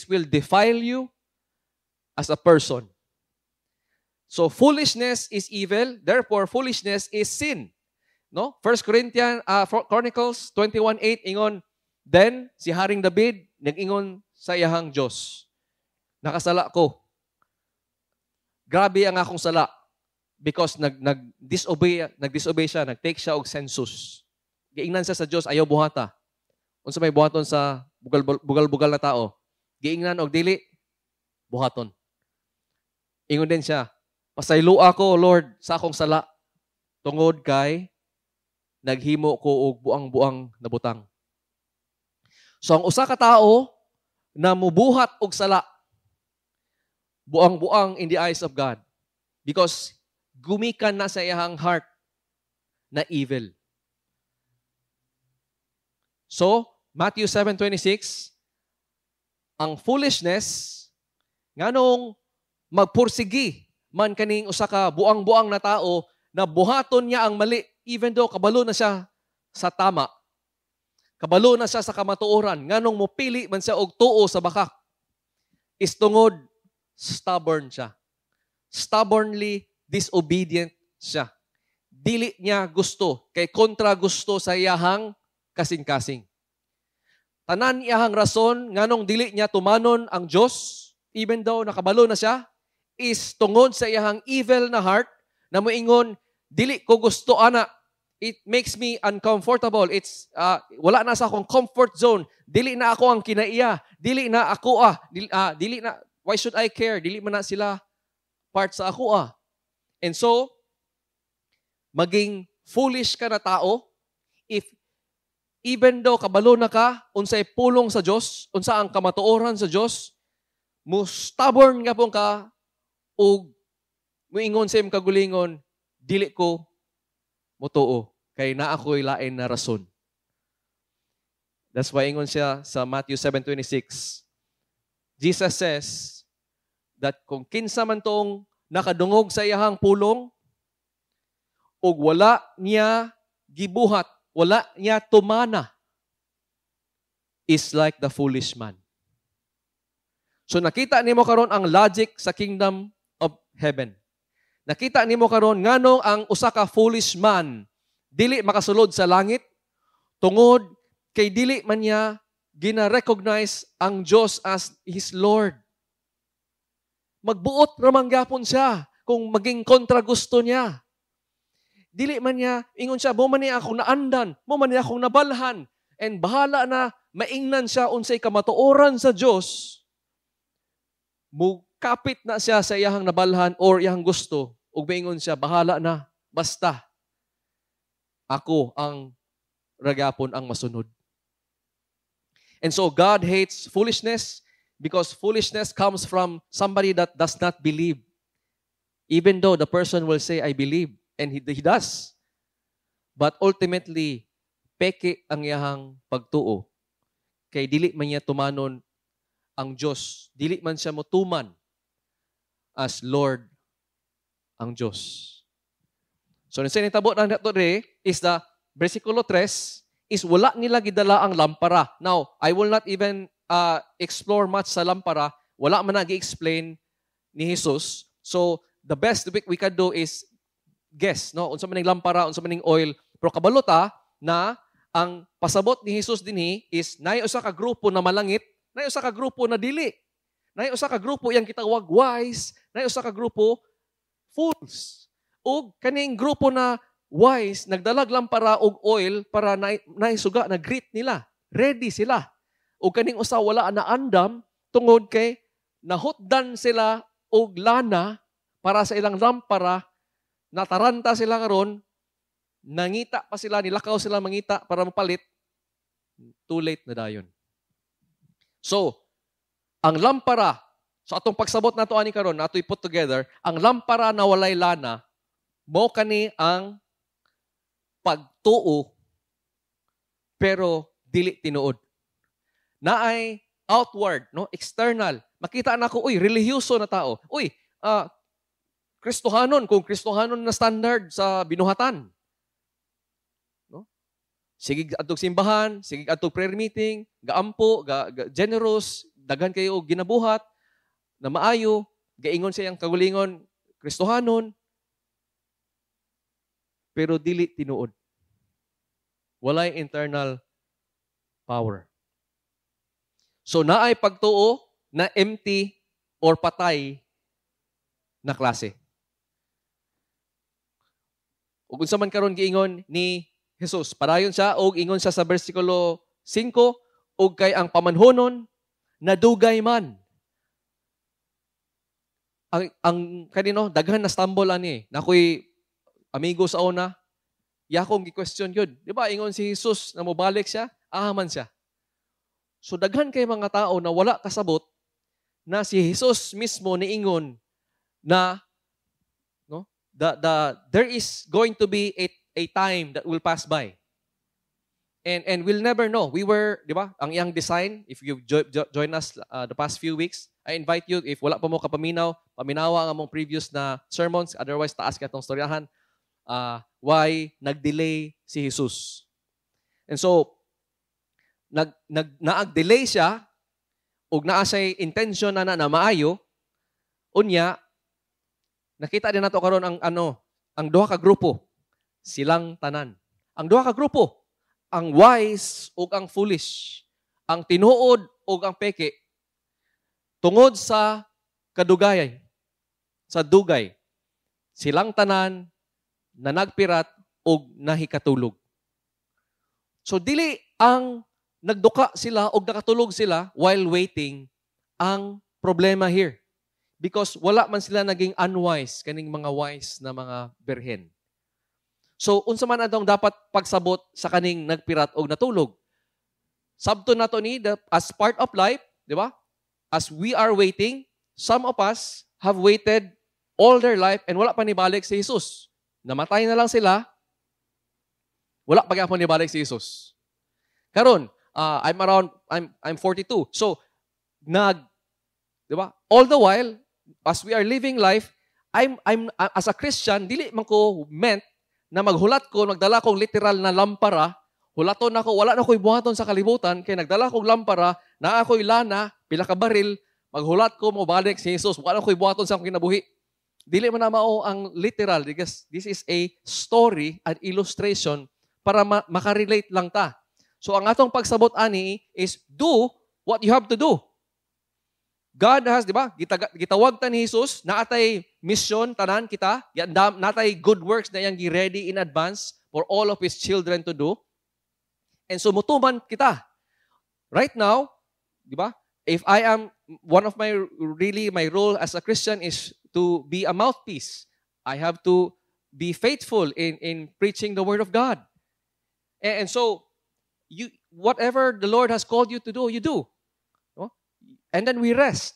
will defile you as a person. So foolishness is evil, therefore foolishness is sin. No? 1 Corinthians Chronicles 21:8 ingon, then si Haring David nag-ingon sa iyahang Dios, "Nakasala ko. Grabe ang akong sala," because nag-disobey siya, nag-take siya og census. Giingnan siya sa Dios, ayaw buhata. Unsa may buhaton sa bugal-bugal na tao? Giingnan og dili buhaton. Ingon din siya, "Pasayloa ko, Lord, sa akong sala tungod kay naghimo ko og buang-buang na butang." So ang usa ka tawo na mubuhat og sala, buang-buang in the eyes of God because gumikan na sa iyang heart na evil. So, Matthew 7:26, ang foolishness, nganong Magpursigi man kaning usa ka buang-buang na tao na buhaton niya ang mali even though kabalo na siya sa tama. Kabalo na siya sa kamatuoran. Nganong mopili man siya og tuo sa bakak? Is tungod stubborn siya. Stubbornly disobedient siya. Dili niya gusto, kay kontra gusto sa iyahang kasing-kasing. Tanan iyahang rason nganong dili niya tumanon ang Dios, even though nakabalo na siya, is tungod sa iyahang evil na heart na moingon, "Dili ko gusto ana. It makes me uncomfortable. It's wala na sa akong comfort zone. Dili na ako ang kinaiya. Dili na ako ah. Dili na, why should I care? Dili man na sila part sa ako ah." And so, maging foolish ka na tao if even though kabalo na ka unsay pulong sa Dios, unsa ang kamatuoran sa Dios, mo stubborn nga pong ka ug muingon sa imong kagulingon, "Dili ko motuo kay naa ko'y lain na rason." That's why ingon siya sa Matthew 7:26. Jesus says that kung kinsa man tong nakadungog sa iyahang pulong ug wala niya gibuhat, wala niya tumana, is like the foolish man. So nakita nimo karon ang logic sa kingdom of heaven. Nakita nimo karon nganong ang usa ka foolish man dili makasulod sa langit, tungod kay dili man niya gina-recognize ang Dios as his Lord. Magbuot ra man gyapon siya kung maging kontra gusto niya. Dili man niya, ingon siya, "Mao man ni akong naandan, mao man ni akong nabalhan," and bahala na maingnan siya unsay kamatuoran sa Dios, mukapit na siya sa iyahang nabalhan or iyahang gusto, ug maingon siya, "Bahala na, basta ako ang ra gyapon ang masunod." And so God hates foolishness because foolishness comes from somebody that does not believe. Even though the person will say, "I believe," and he does. But ultimately, peke ang iyahang pagtuo. Kay dili man niya tumanon ang Diyos. Dili man siya motuman as Lord ang Diyos. So, sa nitabo na nato re is the versikulo 3 is wala nila gidala ang lampara. Now, I will not even explore much sa lampara. Wala man nag-explain ni Jesus. So, the best we can do is guess, no? Unsa man ning lampara, unsa man ning oil. Pero kabalo ta na ang pasabot ni Jesus dinhi is naay usa ka grupo na malangit, naay usa ka grupo na dili. Naay usa ka grupo iyang gitawag wise, naay usa ka grupo fools. Ug kaning grupo na wise nagdalag lampara og oil para naay suga na greet nila. Ready sila. Ug kaning usa wala na andam tungod kay nahutdan sila og lana para sa ilang lampara, nataranta sila karon, nangita pa sila, nilakaw sila mangita para mapalit, too late na dayon. So, ang lampara, sa atong pagsabot nato ani karon, nato i-put together, ang lampara na walay lana, mo kani ang pagtuo pero dili tinuod. Naay outward, no, external. Makita na ko, uy, relihiyoso na tao. Uy, Kristohanon, kung Kristohanon na standard sa binuhatan. No? Sige adtog simbahan, sige adtog prayer meeting, gaampo, ga generous, daghan kayo og ginabuhat na maayo, gaingon sa iyang kagulingon, Kristohanon, pero dili tinuod. Walay internal power. So naay pagtuo na empty or patay na klase. Ug unsa man karon giingon ni Jesus, padayon siya og ingon siya sa bersikulo 5, ug kay ang pamanhonon nadugay man. Ang kanino daghan na stumble ani. Nakoy amigo sa una, yakong gi-question yun. Di ba ingon si Jesus na mobalik siya, ahaman siya. So daghan kay mga tao na wala kasabot na si Jesus mismo niingon na, no, there is going to be a time that will pass by. And we'll never know. We were, di ba? Ang iyang design, if you join us the past few weeks, I invite you, if wala pa mo kapaminaw, paminawa ang among previous na sermons, otherwise taas ka atong storyahan, why nag-delay si Jesus. And so, nag, nag, naag-delay siya, ug naa siya'y intention na na, na maayo, unya, nakita din nato karon ang ano, ang duha ka grupo, silang tanan. Ang duha ka grupo, ang wise ug ang foolish, ang tinuod ug ang peke, tungod sa kadugay, sa dugay, silang tanan na nagpirat og nahikatulog. So dili ang nagduka sila og nakatulog sila while waiting ang problema here. Because wala man sila naging unwise kaning mga wise na mga birhen. So unsa man atong dapat pagsabot sa kaning nagpirat og natulog? Sabton nato ni as part of life, di ba? As we are waiting, some of us have waited all their life and wala pa nibalik si Jesus. Namatay na lang sila, wala pa gyapon nibalik si Jesus. Karon, I'm 42. So, di ba? All the while, as we are living life, I'm as a Christian, dili man ko meant na maghulat ko, magdala kong literal na lampara, hulaton ako, wala na ko'y buhaton sa kalibutan, kay nagdala kong lampara, naa ko'y lana, pila ka baril, maghulat ko, mobalik si Jesus, wala ko'y buhaton sa akong kinabuhi. Dili man na mao ang literal because this is a story, an illustration para makarelate lang ta. So ang atong pagsabot ani is do what you have to do. God has, di ba? Gitawag ta ni Jesus, naatay mission tanan kita, natay good works na iyang gi-ready in advance for all of His children to do. And so mutuman kita. Right now, di ba? If I am, one of my, really, my role as a Christian is to be a mouthpiece. I have to be faithful in preaching the Word of God. And so, whatever the Lord has called you to do, you do. No? And then we rest.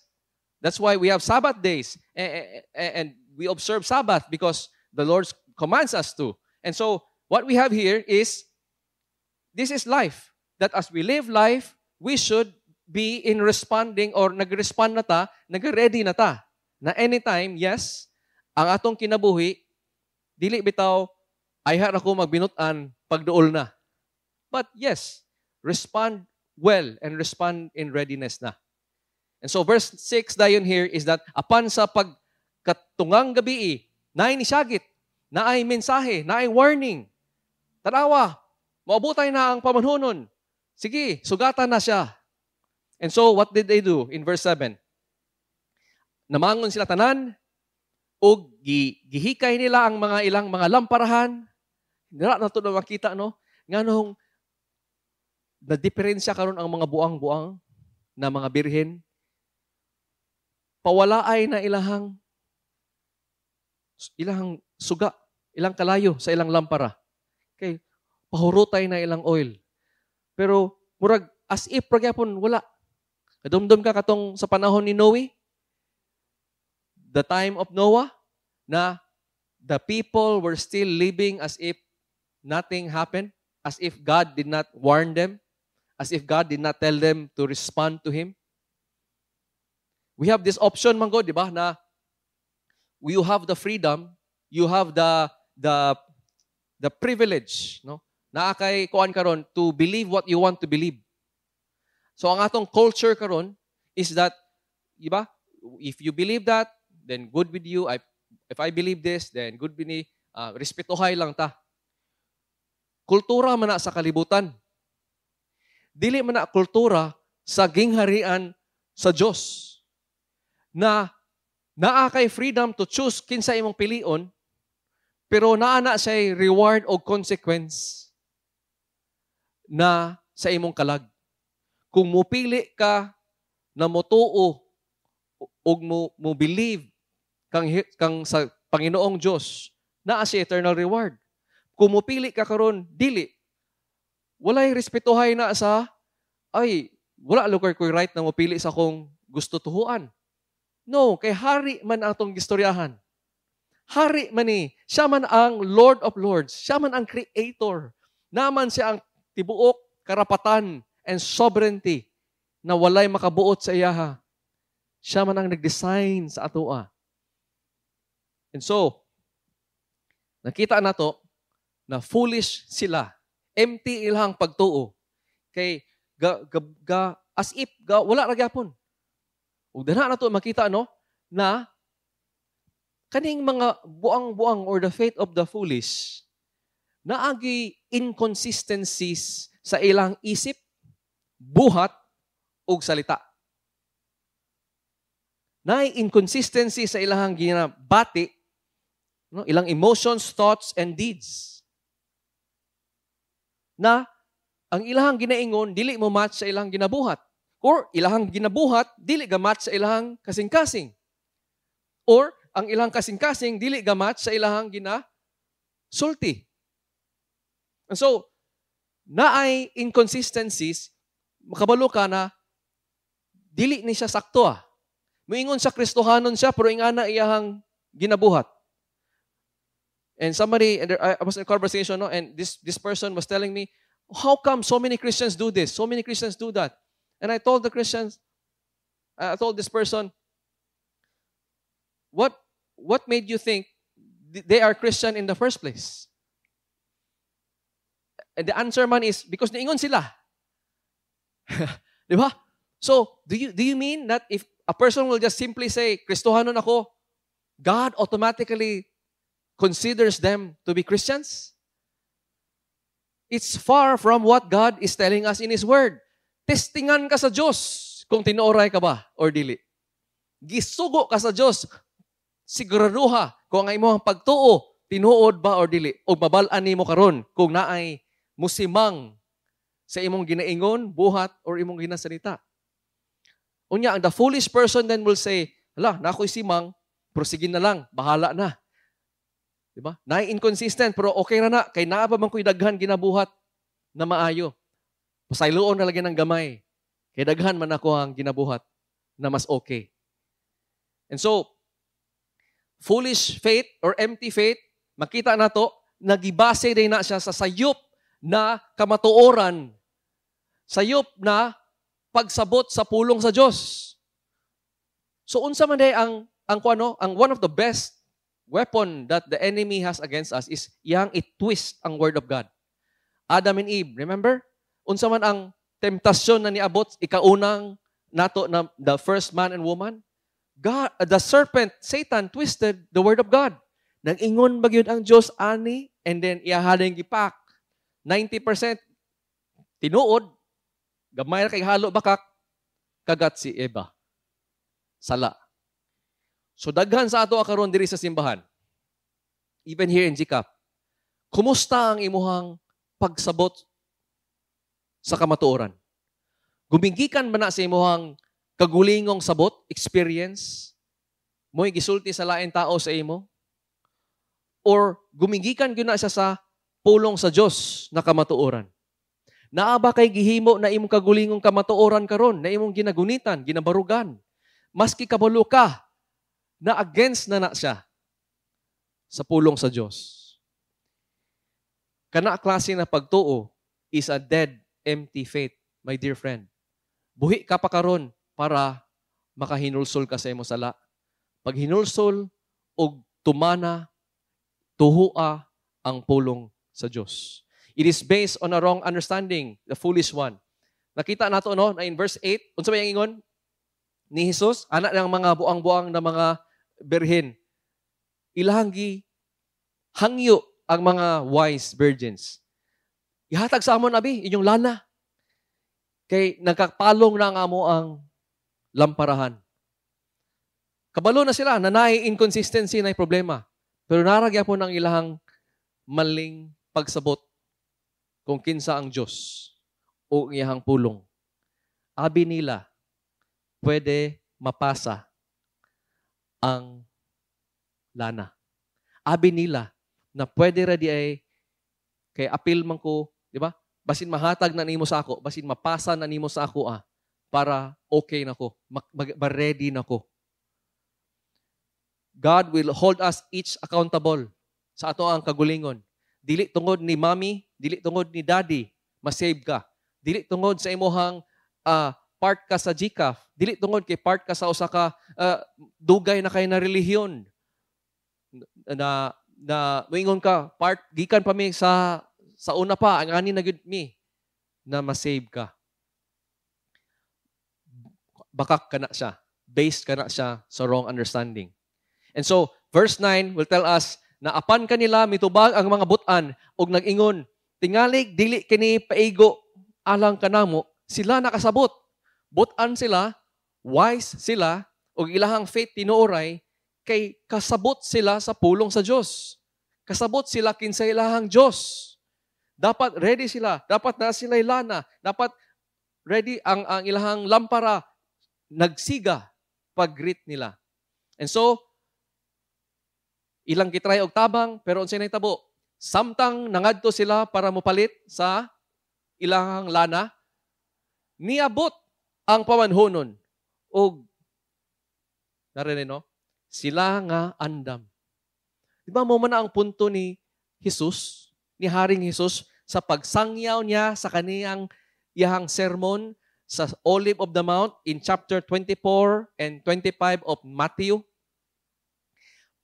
That's why we have Sabbath days. And we observe Sabbath because the Lord commands us to. And so, what we have here is, this is life. That as we live life, we should be in responding or nag-respond na ta, nag-ready na ta. Na anytime, yes, ang atong kinabuhi, dili bitaw, ayha ra ko magbinut-an pagduol na. But yes, respond well and respond in readiness na. And so verse 6 dayon here is that apan sa pagkatungang gabi, naay nisagit, naay mensahe, naay warning. Tanawa, maabutay na ang pamanhunon. Sige, sugatan na siya. And so what did they do in verse 7? Namangon sila tanan, ug gihikay nila ang mga ilang mga lamparahan. Dira na to na makita, no? Nganong na diferensya karon ang mga buang-buang na mga birhen. Pawala ay na ilahang suga, ilang kalayo sa ilang lampara. Okay, pahurutay na ilang oil. Pero murag as if ra gyapon wala. Kadumdum ka katong sa panahon ni Noe, the time of Noah, na the people were still living as if nothing happened, as if God did not warn them, as if God did not tell them to respond to Him. We have this option, man gud, di ba, na you have the freedom, you have the privilege, no? Naa kay kuan karon to believe what you want to believe. So ang atong culture karon is that, di ba? If you believe that, then good with you. If I believe this, then good with me. Respetuhay lang ta. Kultura man na sa kalibutan. Dili man na kultura sa gingharian sa Dios. Na naa kay freedom to choose kinsa imong pilion, pero naa na siya'y reward o consequence na sa imong kalag. Kung mupili ka na motuo og mo believe kang sa Panginoong Dios, naa siya eternal reward. Kung mupili ka karon dili, walay respetuhay na sa ay wala lugar ko'y right na mupili sa akong gusto tuhuan. No, kay hari man ang atong gistoryahan. Hari man ni, siya man ang Lord of Lords, siya man ang Creator. Naman siya ang tibuok karapatan and sovereignty na walay makabuot sa iyaha. Siya man ang nag-design sa atoa. And so, nakita nato na foolish sila. Empty ilang pagtuo. Kay ga, ga, ga, as if ga, wala ra gyapon. Ug dinha nato makita, no, na kaning mga buang-buang or the faith of the foolish, naagi inconsistencies sa ilang isip, buhat ug salita. Naay inconsistency sa ilang ginabati, no, ilang emotions, thoughts and deeds. Na ang ilang ginaingon dili mo match sa ilang ginabuhat. Or ilang ginabuhat dili ga match sa ilang kasing-kasing. Or ang ilang kasing-kasing dili ga match sa ilang ginasulti. And so, naay inconsistencies, makabalo ka na dili ni siya sakto ah. Muingon sa Kristohanon siya, pero ingana iyahang ginabuhat. And somebody, and there, I was in a conversation, no, and this person was telling me, "How come so many Christians do this? So many Christians do that?" And I told the Christians, I told this person, "What made you think they are Christian in the first place?" And the answer man is, "Because niingon sila." Di ba? So, do you mean that if a person will just simply say, "Kristohanon ako," God automatically considers them to be Christians? It's far from what God is telling us in His Word. Testingan ka sa Diyos kung tinuoray ka ba or dili. Gisugo ka sa Diyos. Siguraduha kung ang imong pagtuo tinuod ba or dili. O mabal-an nimo karon kung naay musimang sa imong ginaingon, buhat, or imong ginasalita. Unya, ang the foolish person then will say, "Hala, naa ko'y simang, pero sige na lang, bahala na." Diba? Naay inconsistent, pero okay na na, kay naa pa man ko'y daghan ginabuhat na maayo. Pasayloon na lagi ng gamay. Kay daghan man ako ang ginabuhat na mas okay. And so, foolish faith or empty faith, makita nato, nagibase din na siya sa sayop na kamatuoran, sayop na pagsabot sa pulong sa Dios. So unsa man day ang kuano, ang one of the best weapon that the enemy has against us is iyang i-twist ang word of God. Adam and Eve, remember? Unsa man ang temptasyon na niabot ikaunang nato na the first man and woman? God, the serpent, Satan, twisted the word of God. Nag-ingon ba gyud ang Dios ani? And then iyahaling gipak. 90% tinuod, gamay ra kay halo bakak, kagat si Eva. Sala. So daghan sa ato karon diri sa simbahan. Even here in GCAP. Kumusta ang imuhang pagsabot sa kamatuoran? Gumigikan ba na sa imuhang kagulingong sabot, experience? Mo'y gisulti sa lain tao sa imo? Or gumigikan gyud na siya sa pulong sa Dios na kamatuoran? Naa ba kay gihimo na imong kagulingong kamatuoran karon, na imong ginagunitan, ginabarugan? Maski kabalo ka na against na na siya sa pulong sa Dios. Kana klase na pagtuo is a dead, empty faith, my dear friend. Buhi ka pa karon para makahinulsol ka sa imong sala. Pag hinulsol og tumana, tuhua ang pulong sa Dios. It is based on a wrong understanding, the foolish one. Nakita nato, no, na in verse 8, unsa may ingon ni Jesus, ana ng mga buang-buang na mga birhen. Ilahang gi hangyo ang mga wise virgins. "Ihatag sa amon abi inyong lana. Kay nagkapalong na nga mo ang lamparahan." Kabalo na sila na naay inconsistency, na problema. Pero naa ra gyapon ang ilahang maling pagsabot kung kinsa ang Diyos o ang iyahang pulong. Abi nila, pwede mapasa ang lana. Abi nila na pwede ra di ay kay apil man ko, di ba? Basin mahatag na nimo sa ako, basin mapasa na nimo sa ako ah, para okay na ko, ma-ready na ko. God will hold us each accountable sa ato ang kagulingon. Dili tungod ni Mami, dili tungod ni Daddy, masave ka. Dili tungod sa imuhang part ka sa GCAF, dili tungod kay part ka sa usa ka dugay na kay na relihiyon na na moingon ka part gikan pa mi sa una pa ang ani na gyud mi na ma-save ka. Bakak ka na siya. Based ka na siya sa wrong understanding. And so, verse 9 will tell us na apan kanila mitubag ang mga butan og nag-ingon, "Tingalig dili kini paigo alang kanamo." Sila nakasabot. Butan sila, wise sila, ug ilahang faith tinuoray kay kasabot sila sa pulong sa Dios. Kasabot sila kinsa ilahang Dios. Dapat ready sila, dapat na sila lana, dapat ready ang ilahang lampara nagsiga pag-greet nila. And so, ilang gitry og tabang, pero unsay nahitabo? Samtang nangadto sila para mopalit sa ilang lana, niabot ang pamanhonon og narinig, no? Sila nga andam. Di ba mo man ang punto ni Jesus, ni Haring Jesus, sa pagsangyaw niya sa kaniyang iyahang sermon sa Olive of the Mount in chapter 24 and 25 of Matthew,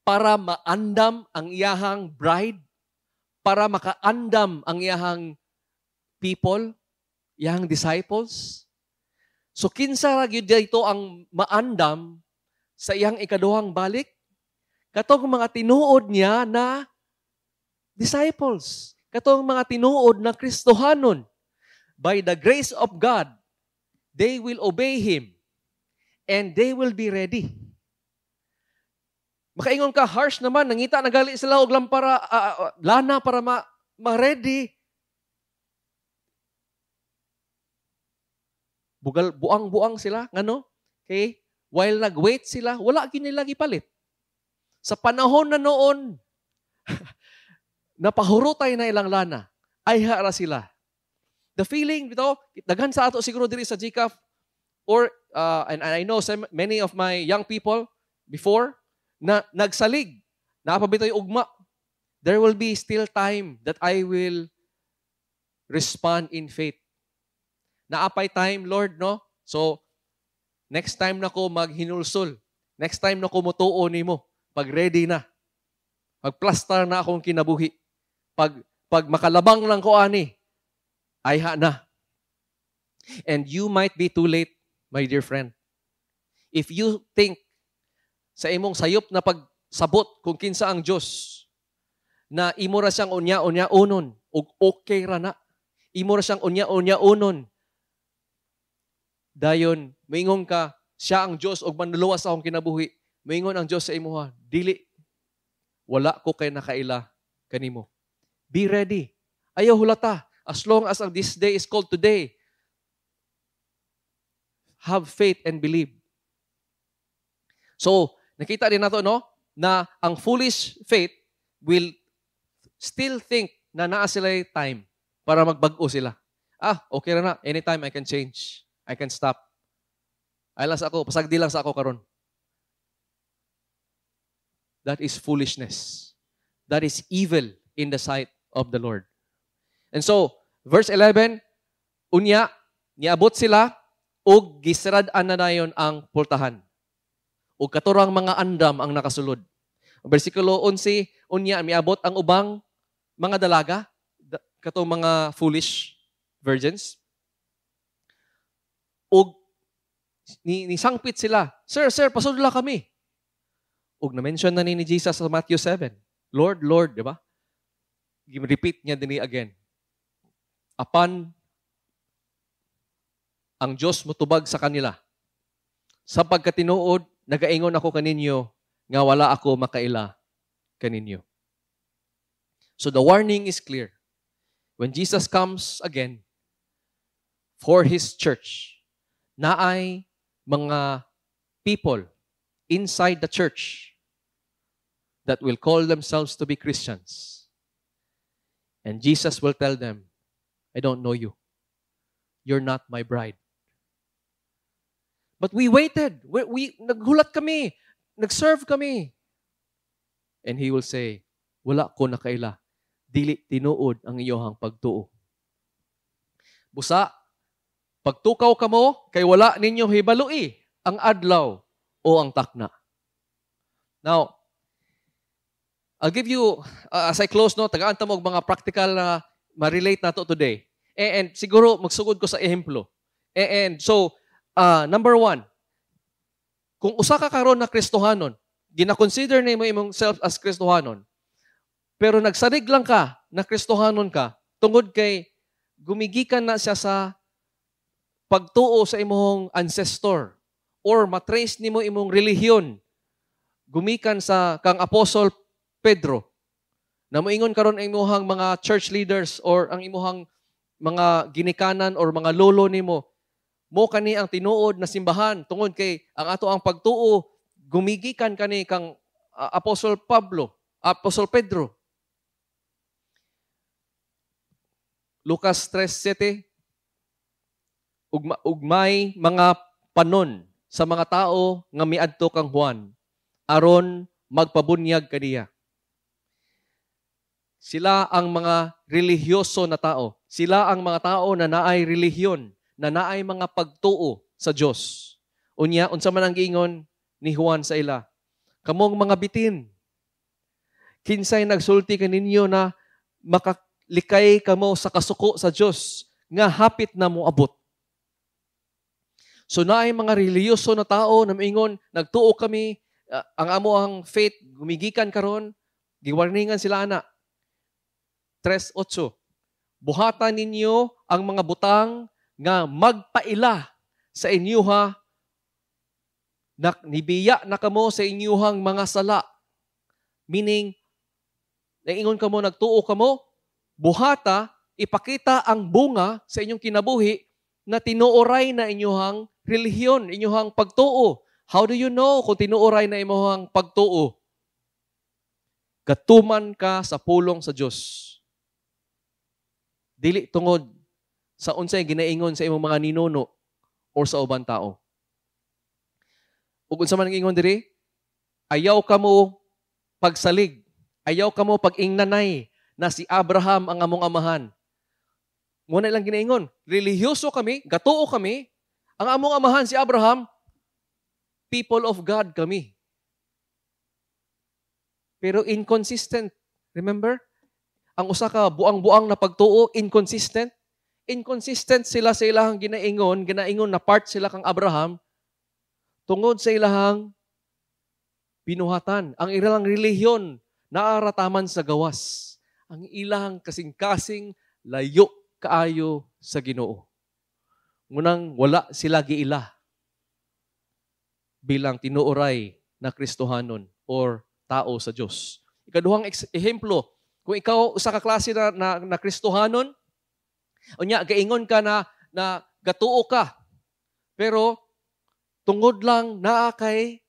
para maandam ang iyahang bride, para makaandam ang iyahang people, iyahang disciples? So kinsa ra gyud dito ang maandam sa iyang ikaduhang balik? Katong mga tinuod niya na disciples. Katong mga tinuod na Kristohanon. By the grace of God, they will obey Him and they will be ready. Makaingon ka, harsh naman, nangita na gali sila og lampara, lana para ma-ready. Bugal, buang-buang sila, ngano? Okay? While nag-wait sila, wala gyud nila gipalit. Sa panahon na noon, napahurotay na ilang lana, ay ra sila. The feeling, bitaw, daghan sa ato siguro diri sa GCAF, or, and I know some, many of my young people before, na nagsalig, napabitoy ugma, there will be still time that I will respond in faith. Naapay time, Lord, no? So, next time na ko maghinulsol. Next time na ko mutuo nimo. Pag ready na. Pag-plastar na akong kinabuhi. Pag makalabang lang ko ani, ayha na. And you might be too late, my dear friend. If you think sa imong sayop na pagsabot kung kinsa ang Dios, na imo ra siyang unya-unya unon, ug okay ra na. Imo ra siyang unya-unya unon. Dayon, moingon ka, siya ang Dios ug manluluwas sa akong kinabuhi. Moingon ang Dios sa imuha, dili, wala ko kay nakaila kanimo. Be ready. Ayaw hulata. As long as this day is called today, have faith and believe. So, nakita din nato, no, na ang foolish faith will still think na naa sila time para magbag-o sila. Ah, okay ra na. Anytime I can change. I can stop. Ay lang sa ako, pasagdi lang sa ako karon. That is foolishness. That is evil in the sight of the Lord. And so, verse 11, unya, niabot sila, ug gisirad-an na dayon ang pultahan. Ug katurang mga andam ang nakasulod. Versikulo 11, unya, miabot ang ubang mga dalaga, katong mga foolish virgins, ug nisangpit sila, "Sir, sir, pasudla kami." Ug na-mention na ni Jesus sa Matthew 7, "Lord, Lord," di ba? Repeat niya din again. Apan, ang Diyos mutubag sa kanila, "Sa pagkatinuod, nagaingon ako kaninyo, nga wala ako makaila kaninyo." So the warning is clear. When Jesus comes again for His church, naay mga people inside the church that will call themselves to be Christians. And Jesus will tell them, "I don't know you. You're not my bride." But we waited. We naghulat kami. Nag-serve kami. And He will say, "Wala ko nakaila. Dili tinuod ang iyohang pagtuo." Busa, Pagtukaw kamo, kay wala ninyo hibaloi ang adlaw o ang takna. Now, I'll give you, as I close, no, tagaan ta mo og mga practical na ma-relate nato today. And siguro, magsugod ko sa ehemplo. And so, number one, kung usa ka karon na Kristohanon, gina-consider nimo imong self as Kristohanon, pero nagsarig lang ka na Kristohanon ka, tungod kay gumigikan na siya sa pagtuo sa imong ancestor or matrace nimo imong relihiyon gumikan sa kang Apostle Pedro. Na moingon karon ang imuhang mga church leaders or ang imuhang mga ginikanan or mga lolo nimo, mo kani ang tinuod na simbahan tungod kay ang ato ang pagtuo gumigikan kani kang Apostle Pablo, Apostle Pedro. Lucas 3:7, ugmay mga panon sa mga tao nga miadto kang Juan aron magpabunyag kaniya. Sila ang mga relihiyoso na tao. Sila ang mga tao na naay relihiyon, na naay mga pagtuo sa Dios. Unya, unsa man ang giingon ni Juan sa ila? Kamong mga bitin, kinsay nagsulti kaninyo na makalikay kamo sa kasuko sa Dios nga hapit na moabot? So naay mga relihiyoso na tao na miingon, nagtuo kami, ang amo ang faith gumigikan karon, giwarningan sila ana. 3:8, buhatan ninyo ang mga butang nga magpaila sa inyuha na nibiya na kamo sa inyuhang mga sala. Meaning, naingon kamo, nagtuo kamo, buhata, ipakita ang bunga sa inyong kinabuhi na tinuoray na inyuhang relihiyon, inyuhang pagtuo. How do you know kung tinuoray na inyuhang pagtuo? Gatuman ka sa pulong sa Dios. Dili tungod sa unsay ginaingon sa imong mga ninuno or sa uban tao. Ug unsa man ang ingon diri? Ayaw kamo pagsalig, ayaw kamo pag-ingnanay na si Abraham ang among amahan. Muna lang ginaingon, relihiyoso kami, gatuo kami, ang among amahan si Abraham, people of God kami. Pero inconsistent, remember? Ang usa ka buang-buang na pagtuo, inconsistent. Inconsistent sila sa ilahang ginaingon, ginaingon na part sila kang Abraham, tungod sa ilahang binuhatan. Ang ilang relihiyon, naarataman sa gawas. Ang ilang kasing-kasing layo kaayo sa Ginoo. Ngunang wala sila giila bilang tinuoray na Kristohanon or tao sa Dios. Ikaduhang ehemplo, kung ikaw usa ka klase na Kristohanon, unya gaingon ka na gatuo ka, pero tungod lang naa kay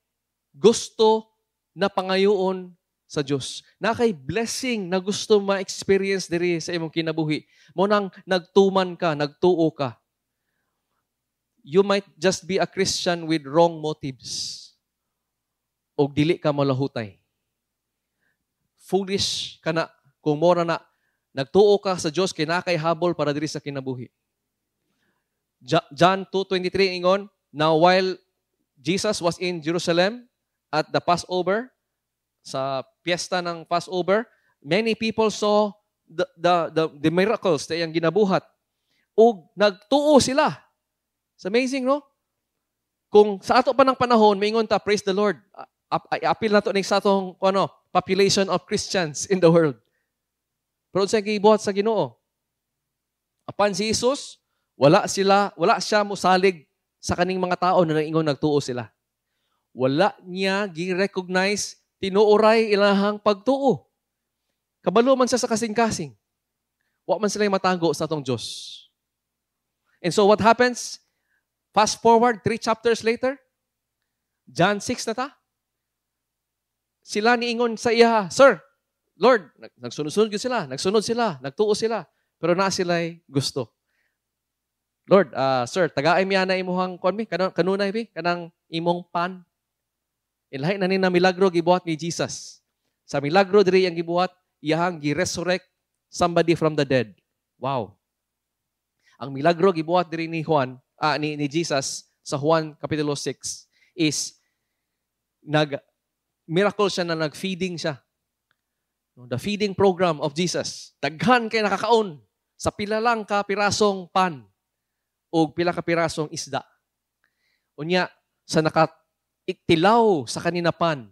gusto na pangayoon sa Dios. Naa kay blessing na gusto ma-experience diri sa imong kinabuhi. Mo nang nagtuman ka, nagtuo ka. You might just be a Christian with wrong motives. O dili ka malahutay. Foolish ka na kung mora na nagtuo ka sa Dios kay naa kay habol para diri sa kinabuhi. John 2:23 ingon, now while Jesus was in Jerusalem at the Passover, sa piyesta ng Passover, many people saw the miracles na iyang ginabuhat. Ug nagtuo sila. It's amazing, no? Kung sa ato pa ng panahon, maingon ta, praise the Lord, apil na to ni sa atong population of Christians in the world. Pero unsay gibuhat sa Ginoo? Apan si Jesus, wala siya mosalig sa kaning mga tao na naingon nagtuo sila. Wala niya gi-recognize tinuoray ilahang pagtuo. Kabalo man siya sa kasing-kasing. Wa man sila matago sa atong Dios. And so what happens? Fast forward 3 chapters later, John 6 na ta. Sila niingon sa iya, Sir, Lord, nagsunod-sunod gyud sila, nagsunod sila, nagtuo sila, pero naa sila'y gusto. Lord, Sir, tagaay mi ana imuhang kuan mi, kanunay mi, kanang imong pan. Ilahi na ni na milagro gibuhat ni Jesus. Sa milagro diri ang gibuhat, iyahang gi-resurrect somebody from the dead. Wow. Ang milagro gibuhat diri ni Juan, ni Jesus sa Juan Kapitulo 6 is nag miracle siya na nag-feeding siya. The feeding program of Jesus. Daghan kay nakakaon sa pila lang ka pirasong pan o pila ka pirasong isda. Unya, sa naka-tilaw sa kanina pan,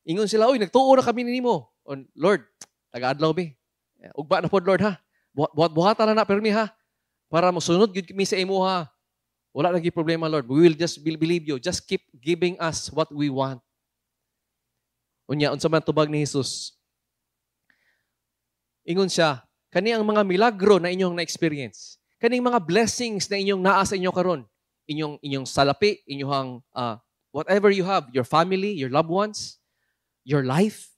ingon sila, "Uy, nagtuo na kami nimo. Lord, taga-adlaw mi. Ugba na pod, Lord, ha. Buhat-buhatan na na permi, ha. Para mosunod gyud kami sa imo, ha. Wala lagi problema, Lord. We will just believe you. Just keep giving us what we want." Unya, unsa man tubag ni Jesus? Ingon siya, "Kani ang mga milagro na inyong na-experience. Kaning mga blessings na inyong naa sa inyo karon, inyong salapi, inyong whatever you have, your family, your loved ones, your life."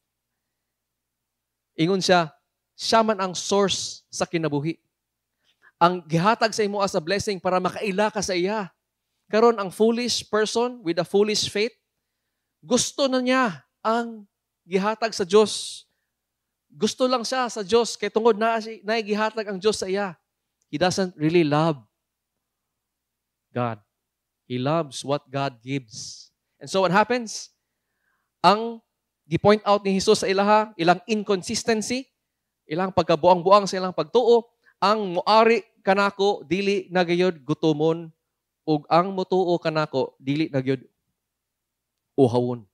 Ingon siya, siya man ang source sa kinabuhi. Ang gihatag sa imo as a blessing para makaila ka sa iya. Karon, ang foolish person with a foolish faith, gusto na niya ang gihatag sa Dios. Gusto lang siya sa Dios kay tungod na na gihatag ang Dios sa iya. He doesn't really love God. He loves what God gives. And so what happens? Ang gi-point out ni Jesus sa ilaha, ilang inconsistency, ilang pagkabuang-buang sa ilang pagtuo, "Ang muari kanako dili na gayud gutomon ug ang mutuo kanako dili na gyud uhawon."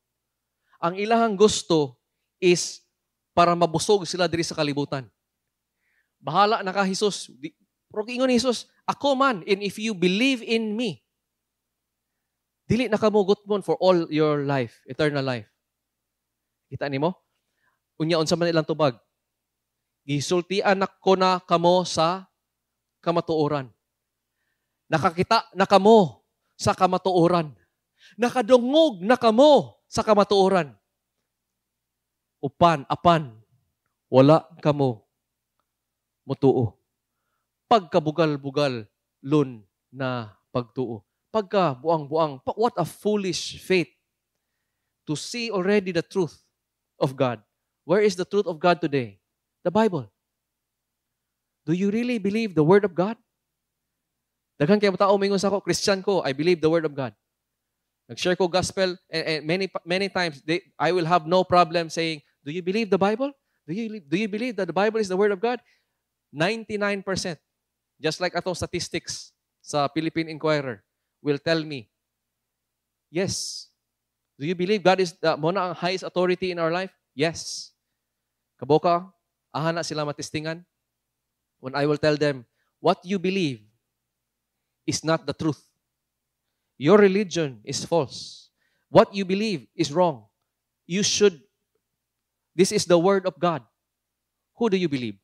Ang ilahang gusto is para mabusog sila diri sa kalibutan. "Bahala na ka, Jesus." Pero ingon ni Jesus, "Ako man, and if you believe in me, dili na kamo gutmon for all your life, eternal life." Kita nimo? Unya, unsa man ilang tubag? "Gisultian ko na kamo sa kamatuoran. Nakakita na kamo sa kamatuoran. Nakadungog na kamo sa kamatuoran. Upan, apan, wala kamo mutuo." Pagkabugal-bugal lun na pagtuo. Pagka buang-buang, what a foolish faith to see already the truth of God. Where is the truth of God today? The Bible. Do you really believe the Word of God? Daghan kay tao mingon sa ako, "Christian ko, I believe the Word of God." Nag-share ko gospel and many many times I will have no problem saying, "Do you believe the Bible? Do you believe that the Bible is the Word of God?" 99%, just like atong statistics sa Philippine Inquirer, will tell me, "Yes." "Do you believe God is the, mao na ang highest authority in our life?" "Yes." Kaboka, aha na sila matestingan. When I will tell them, "What you believe is not the truth. Your religion is false. What you believe is wrong. This is the Word of God. Who do you believe?"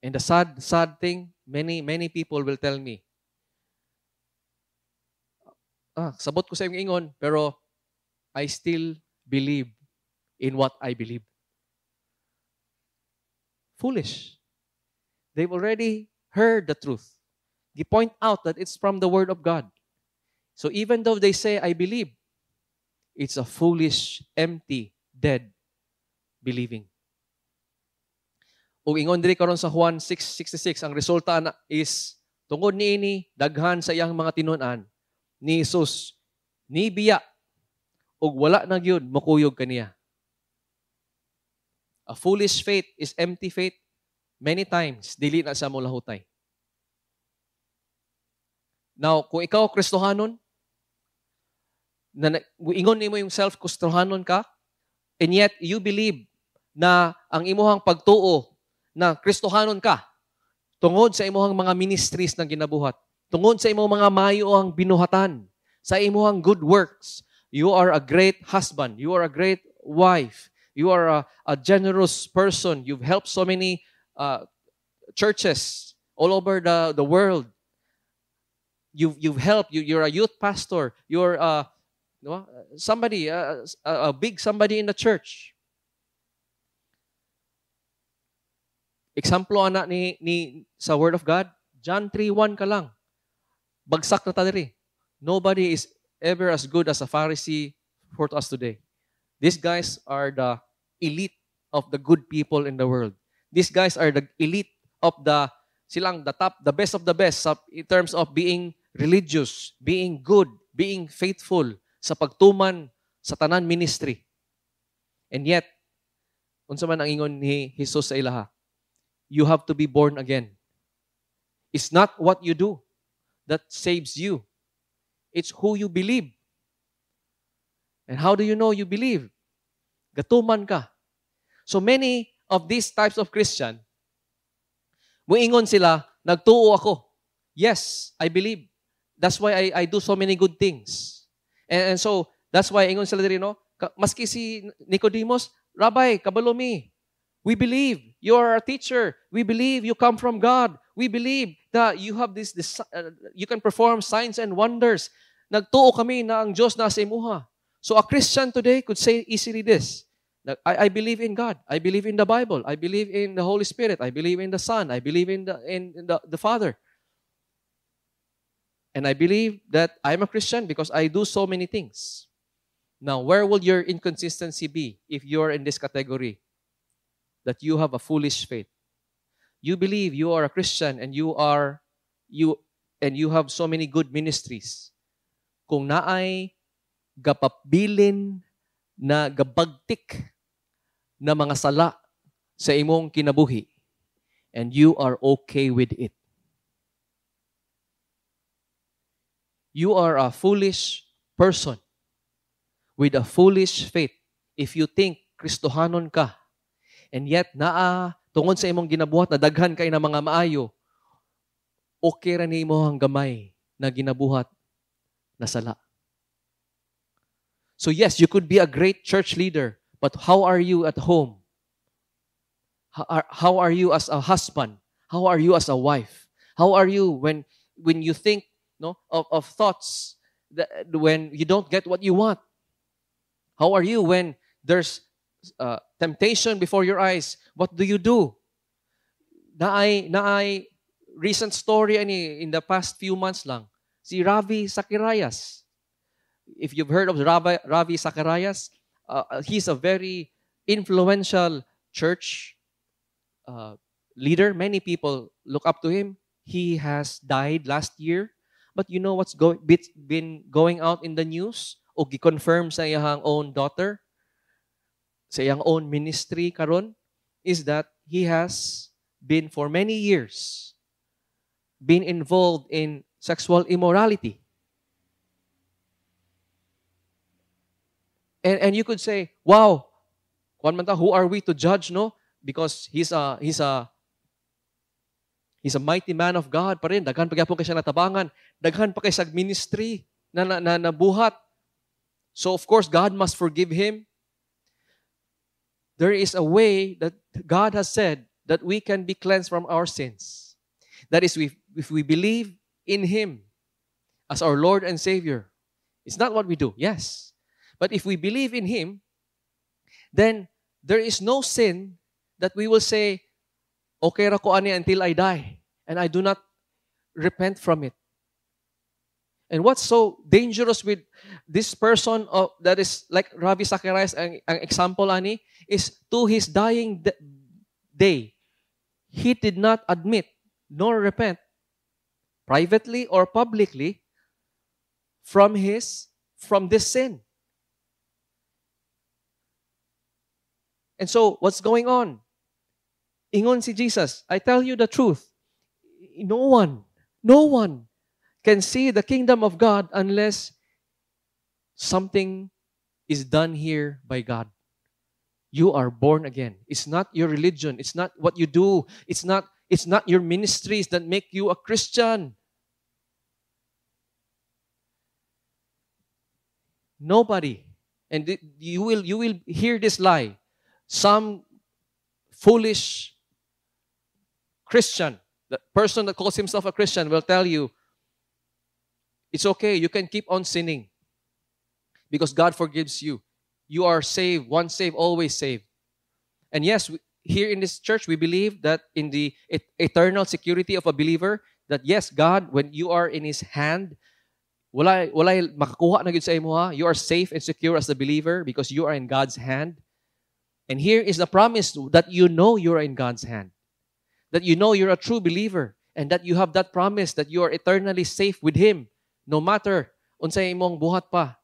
And the sad, sad thing, many, many people will tell me, "Ah, sabot ko sa iyong ingon, pero I still believe in what I believe." Foolish. They've already heard the truth. They point out that it's from the Word of God. So even though they say, "I believe," it's a foolish, empty, dead believing. Ug ingon diri karon sa Juan 6:66, ang resulta na is tungod niini daghan sa iyang mga tinun-an ni Jesus ni biya ug wala na gyud mokuyog kaniya. A foolish faith is empty faith. Many times dili na siya molahutay. Now, kung ikaw Kristohanon, na ingon nimo yung self Kristohanon ka, and yet you believe na ang imuhang pagtuo na Kristohanon ka, tungod sa imuhang mga ministries na ginabuhat, tungod sa imong mga mayo ang binuhatan, sa imuhang good works, you are a great husband, you are a great wife, you are a generous person, you've helped so many churches all over the world. You've helped, you're a youth pastor, you're no, somebody, a big somebody in the church. Example ana ni sa Word of God, John 3:1 ka lang. Bagsak na ta diri. Nobody is ever as good as a Pharisee for us today. These guys are the elite of the good people in the world. These guys are the elite of the Silang the top, the best of the best in terms of being religious, being good, being faithful sa pagtuman sa tanan ministry. And yet, unsa man ang ingon ni Jesus sa ilaha? You have to be born again. It's not what you do that saves you. It's who you believe. And how do you know you believe? Gatuman ka. So many of these types of Christian, muingon sila, "Nagtuo ako. Yes, I believe. That's why I do so many good things." And so, that's why ingon sila diri, no? Maski si Nicodemus, "Rabbi, kabalo mi. We believe you are a teacher. We believe you come from God. We believe that you have this, you can perform signs and wonders. Nagtuo kami na ang Diyos nasa imuha." So a Christian today could say easily this: "I believe in God. I believe in the Bible. I believe in the Holy Spirit. I believe in the Son. I believe in the Father. And I believe that I'm a Christian because I do so many things." Now, where will your inconsistency be if you're in this category? That you have a foolish faith. You believe you are a Christian and you have so many good ministries. Kung naay gapabilin na gabagtik na mga sala sa imong kinabuhi and you are okay with it, you are a foolish person with a foolish faith if you think Kristohanon ka and yet naa tungod sa imong ginabuhat na daghan kay na mga maayo, okay ra nimo ang gamay na ginabuhat na sala. So yes, you could be a great church leader, but how are you at home? How are you as a husband? How are you as a wife? How are you when you think, no, of thoughts that when you don't get what you want? How are you when there's temptation before your eyes? What do you do? Naay recent story ani in the past few months lang. Si Ravi Zacharias. If you've heard of Ravi Zacharias, he's a very influential church leader. Many people look up to him. He has died last year. But you know what's been going out in the news? O gi-confirm sa iyang own daughter, sa iyang own ministry karon, is that he has been for many years been involved in sexual immorality. And you could say, "Wow, kwan man ta, who are we to judge, no? Because he's a mighty man of God pa rin. Daghan pa gyapon kay siya natabangan. Daghan pa kay sa ministry na nabuhat. So of course, God must forgive him." There is a way that God has said that we can be cleansed from our sins. That is, if we believe in Him as our Lord and Savior. It's not what we do, yes. But if we believe in Him, then there is no sin that we will say, "Okay ra ko ani until I die, and I do not repent from it." And what's so dangerous with this person that is like Ravi Zacharias, ang example ani, is to his dying day, he did not admit nor repent privately or publicly from this sin. And so, what's going on? Ingon si Jesus, "I tell you the truth, no one can see the kingdom of God unless something is done here by God." You are born again. It's not your religion. It's not what you do. It's not your ministries that make you a Christian. Nobody. And you will hear this lie. Some foolish Christian, the person that calls himself a Christian, will tell you, "It's okay, you can keep on sinning because God forgives you. You are saved, once saved, always saved." And yes, here in this church, we believe that in the eternal security of a believer, that yes, God, when you are in His hand, walay makakuha na gyud sa imo ha. You are safe and secure as a believer because you are in God's hand. And here is the promise that you know you are in God's hand. That you know you're a true believer. And that you have that promise that you are eternally safe with Him, no matter unsay imong buhat pa.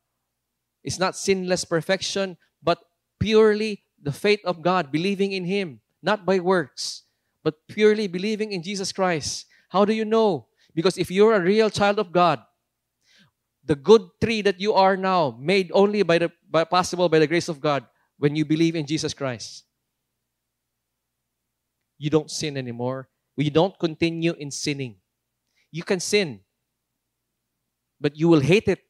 It's not sinless perfection, but purely the faith of God, believing in Him, not by works, but purely believing in Jesus Christ. How do you know? Because if you're a real child of God, the good tree that you are now, made only possible by the grace of God, when you believe in Jesus Christ, you don't sin anymore. We don't continue in sinning. You can sin, but you will hate it.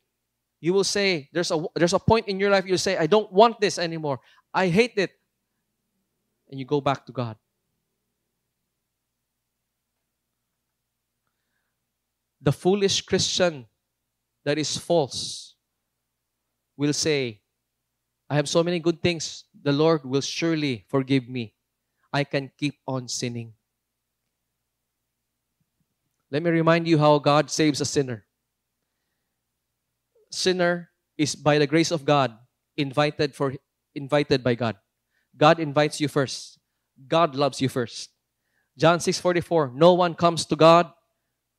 You will say, there's a point in your life you'll say, "I don't want this anymore. I hate it." And you go back to God. The foolish Christian that is false will say, "I have so many good things. The Lord will surely forgive me. I can keep on sinning." Let me remind you how God saves a sinner. Sinner is, by the grace of God, invited by God. God invites you first. God loves you first. John 6:44, no one comes to God,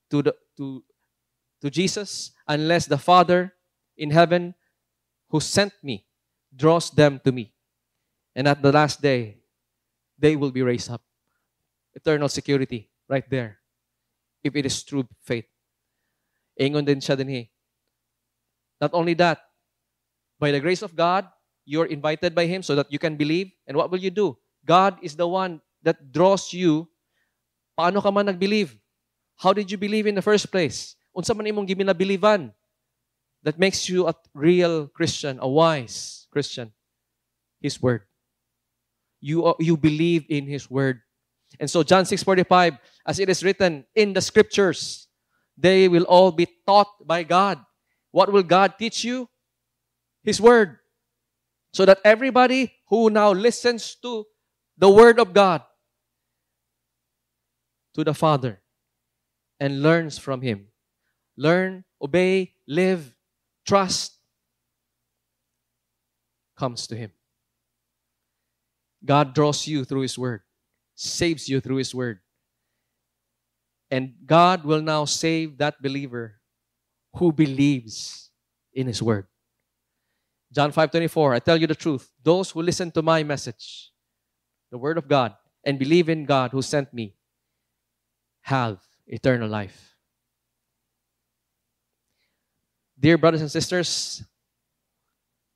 to Jesus, unless the Father in heaven who sent me draws them to me. And at the last day, they will be raised up. Eternal security right there, if it is true faith. Ingon din siya dinhi. Not only that, by the grace of God, you're invited by Him so that you can believe. And what will you do? God is the one that draws you. Paano ka man nag-believe? How did you believe in the first place? Unsa man imong ginabiliban that makes you a real Christian, a wise Christian? His Word. You believe in His Word. And so John 6:45, as it is written in the Scriptures, they will all be taught by God. What will God teach you? His Word. So that everybody who now listens to the Word of God, to the Father, and learns from Him. Learn, obey, live, trust, comes to Him. God draws you through His Word, saves you through His Word. And God will now save that believer who believes in His Word. John 5:24, I tell you the truth, those who listen to my message, the Word of God, and believe in God who sent me, have eternal life. Dear brothers and sisters,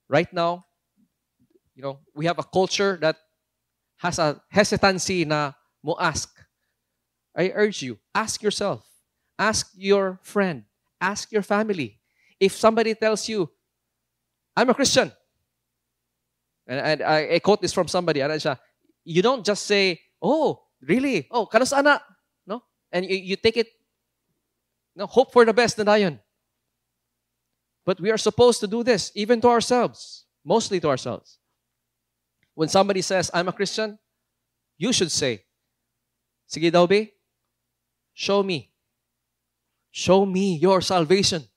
right now, we have a culture that has a hesitancy na mo ask. I urge you, ask yourself, ask your friend, ask your family. If somebody tells you, "I'm a Christian," and I quote this from somebody, ana siya, you don't just say, "Oh, really? Oh, kanus ana?" No? And you take it, no, hope for the best na dayon. But we are supposed to do this, even to ourselves, mostly to ourselves. When somebody says, "I'm a Christian," you should say, "Sige daw be, show me. Show me your salvation.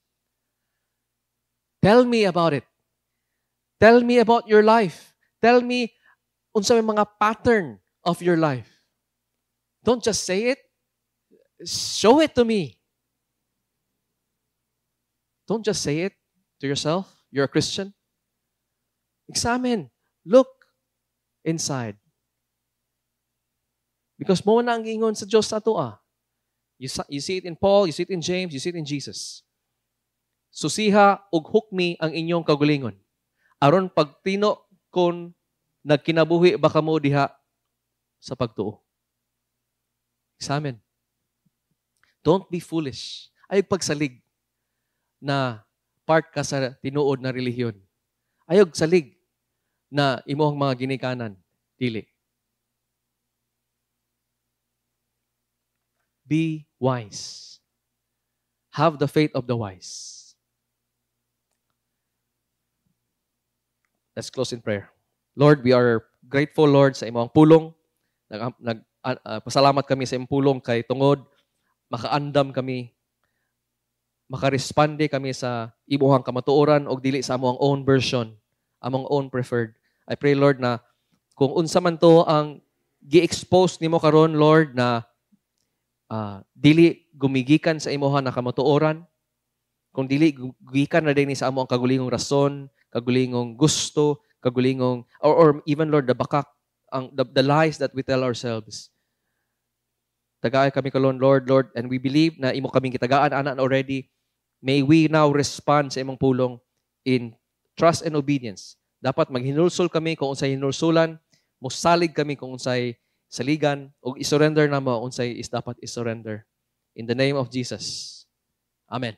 Tell me about it. Tell me about your life. Tell me unsa may mga pattern of your life. Don't just say it. Show it to me." Don't just say it to yourself. You're a Christian. Examine. Look inside. Because mao na ang ingon sa Diyos sa ato. You see it in Paul, you see it in James, you see it in Jesus. Susiha ug hukmi ang inyong kaugalingon. Aron pagtino kung nagkinabuhi ba kamo diha sa pagtuo. Examine. Don't be foolish. Ayaw pagsalig na part ka sa tinuod na relihiyon. Ayaw salig na imong mga ginikanan. Dili. Be wise. Have the faith of the wise. Let's close in prayer. Lord, we are grateful, Lord, sa imong pulong. Pasalamat kami sa imong pulong kay tungod makaandam kami, makaresponde kami sa imuhang kamatuoran og dili sa among own version, among own preferred. I pray, Lord, na kung unsa man to ang gi-expose nimo karon, Lord, na Dili gumigikan sa imuha na kamatuoran, kung dili gikan na din sa amo ang kagulingong rason, kagulingong gusto, kagulingong or even, Lord, the bakak ang the lies that we tell ourselves. Tagaay kami karon, Lord, Lord, and we believe na imo kaming gitagaan ana already. May we now respond sa imong pulong in trust and obedience. Dapat maghinulsol kami kung unsay hinulsulan, musalig kami kung unsay saligan, ug i-surrender namo unsay is dapat i-surrender. In the name of Jesus. Amen.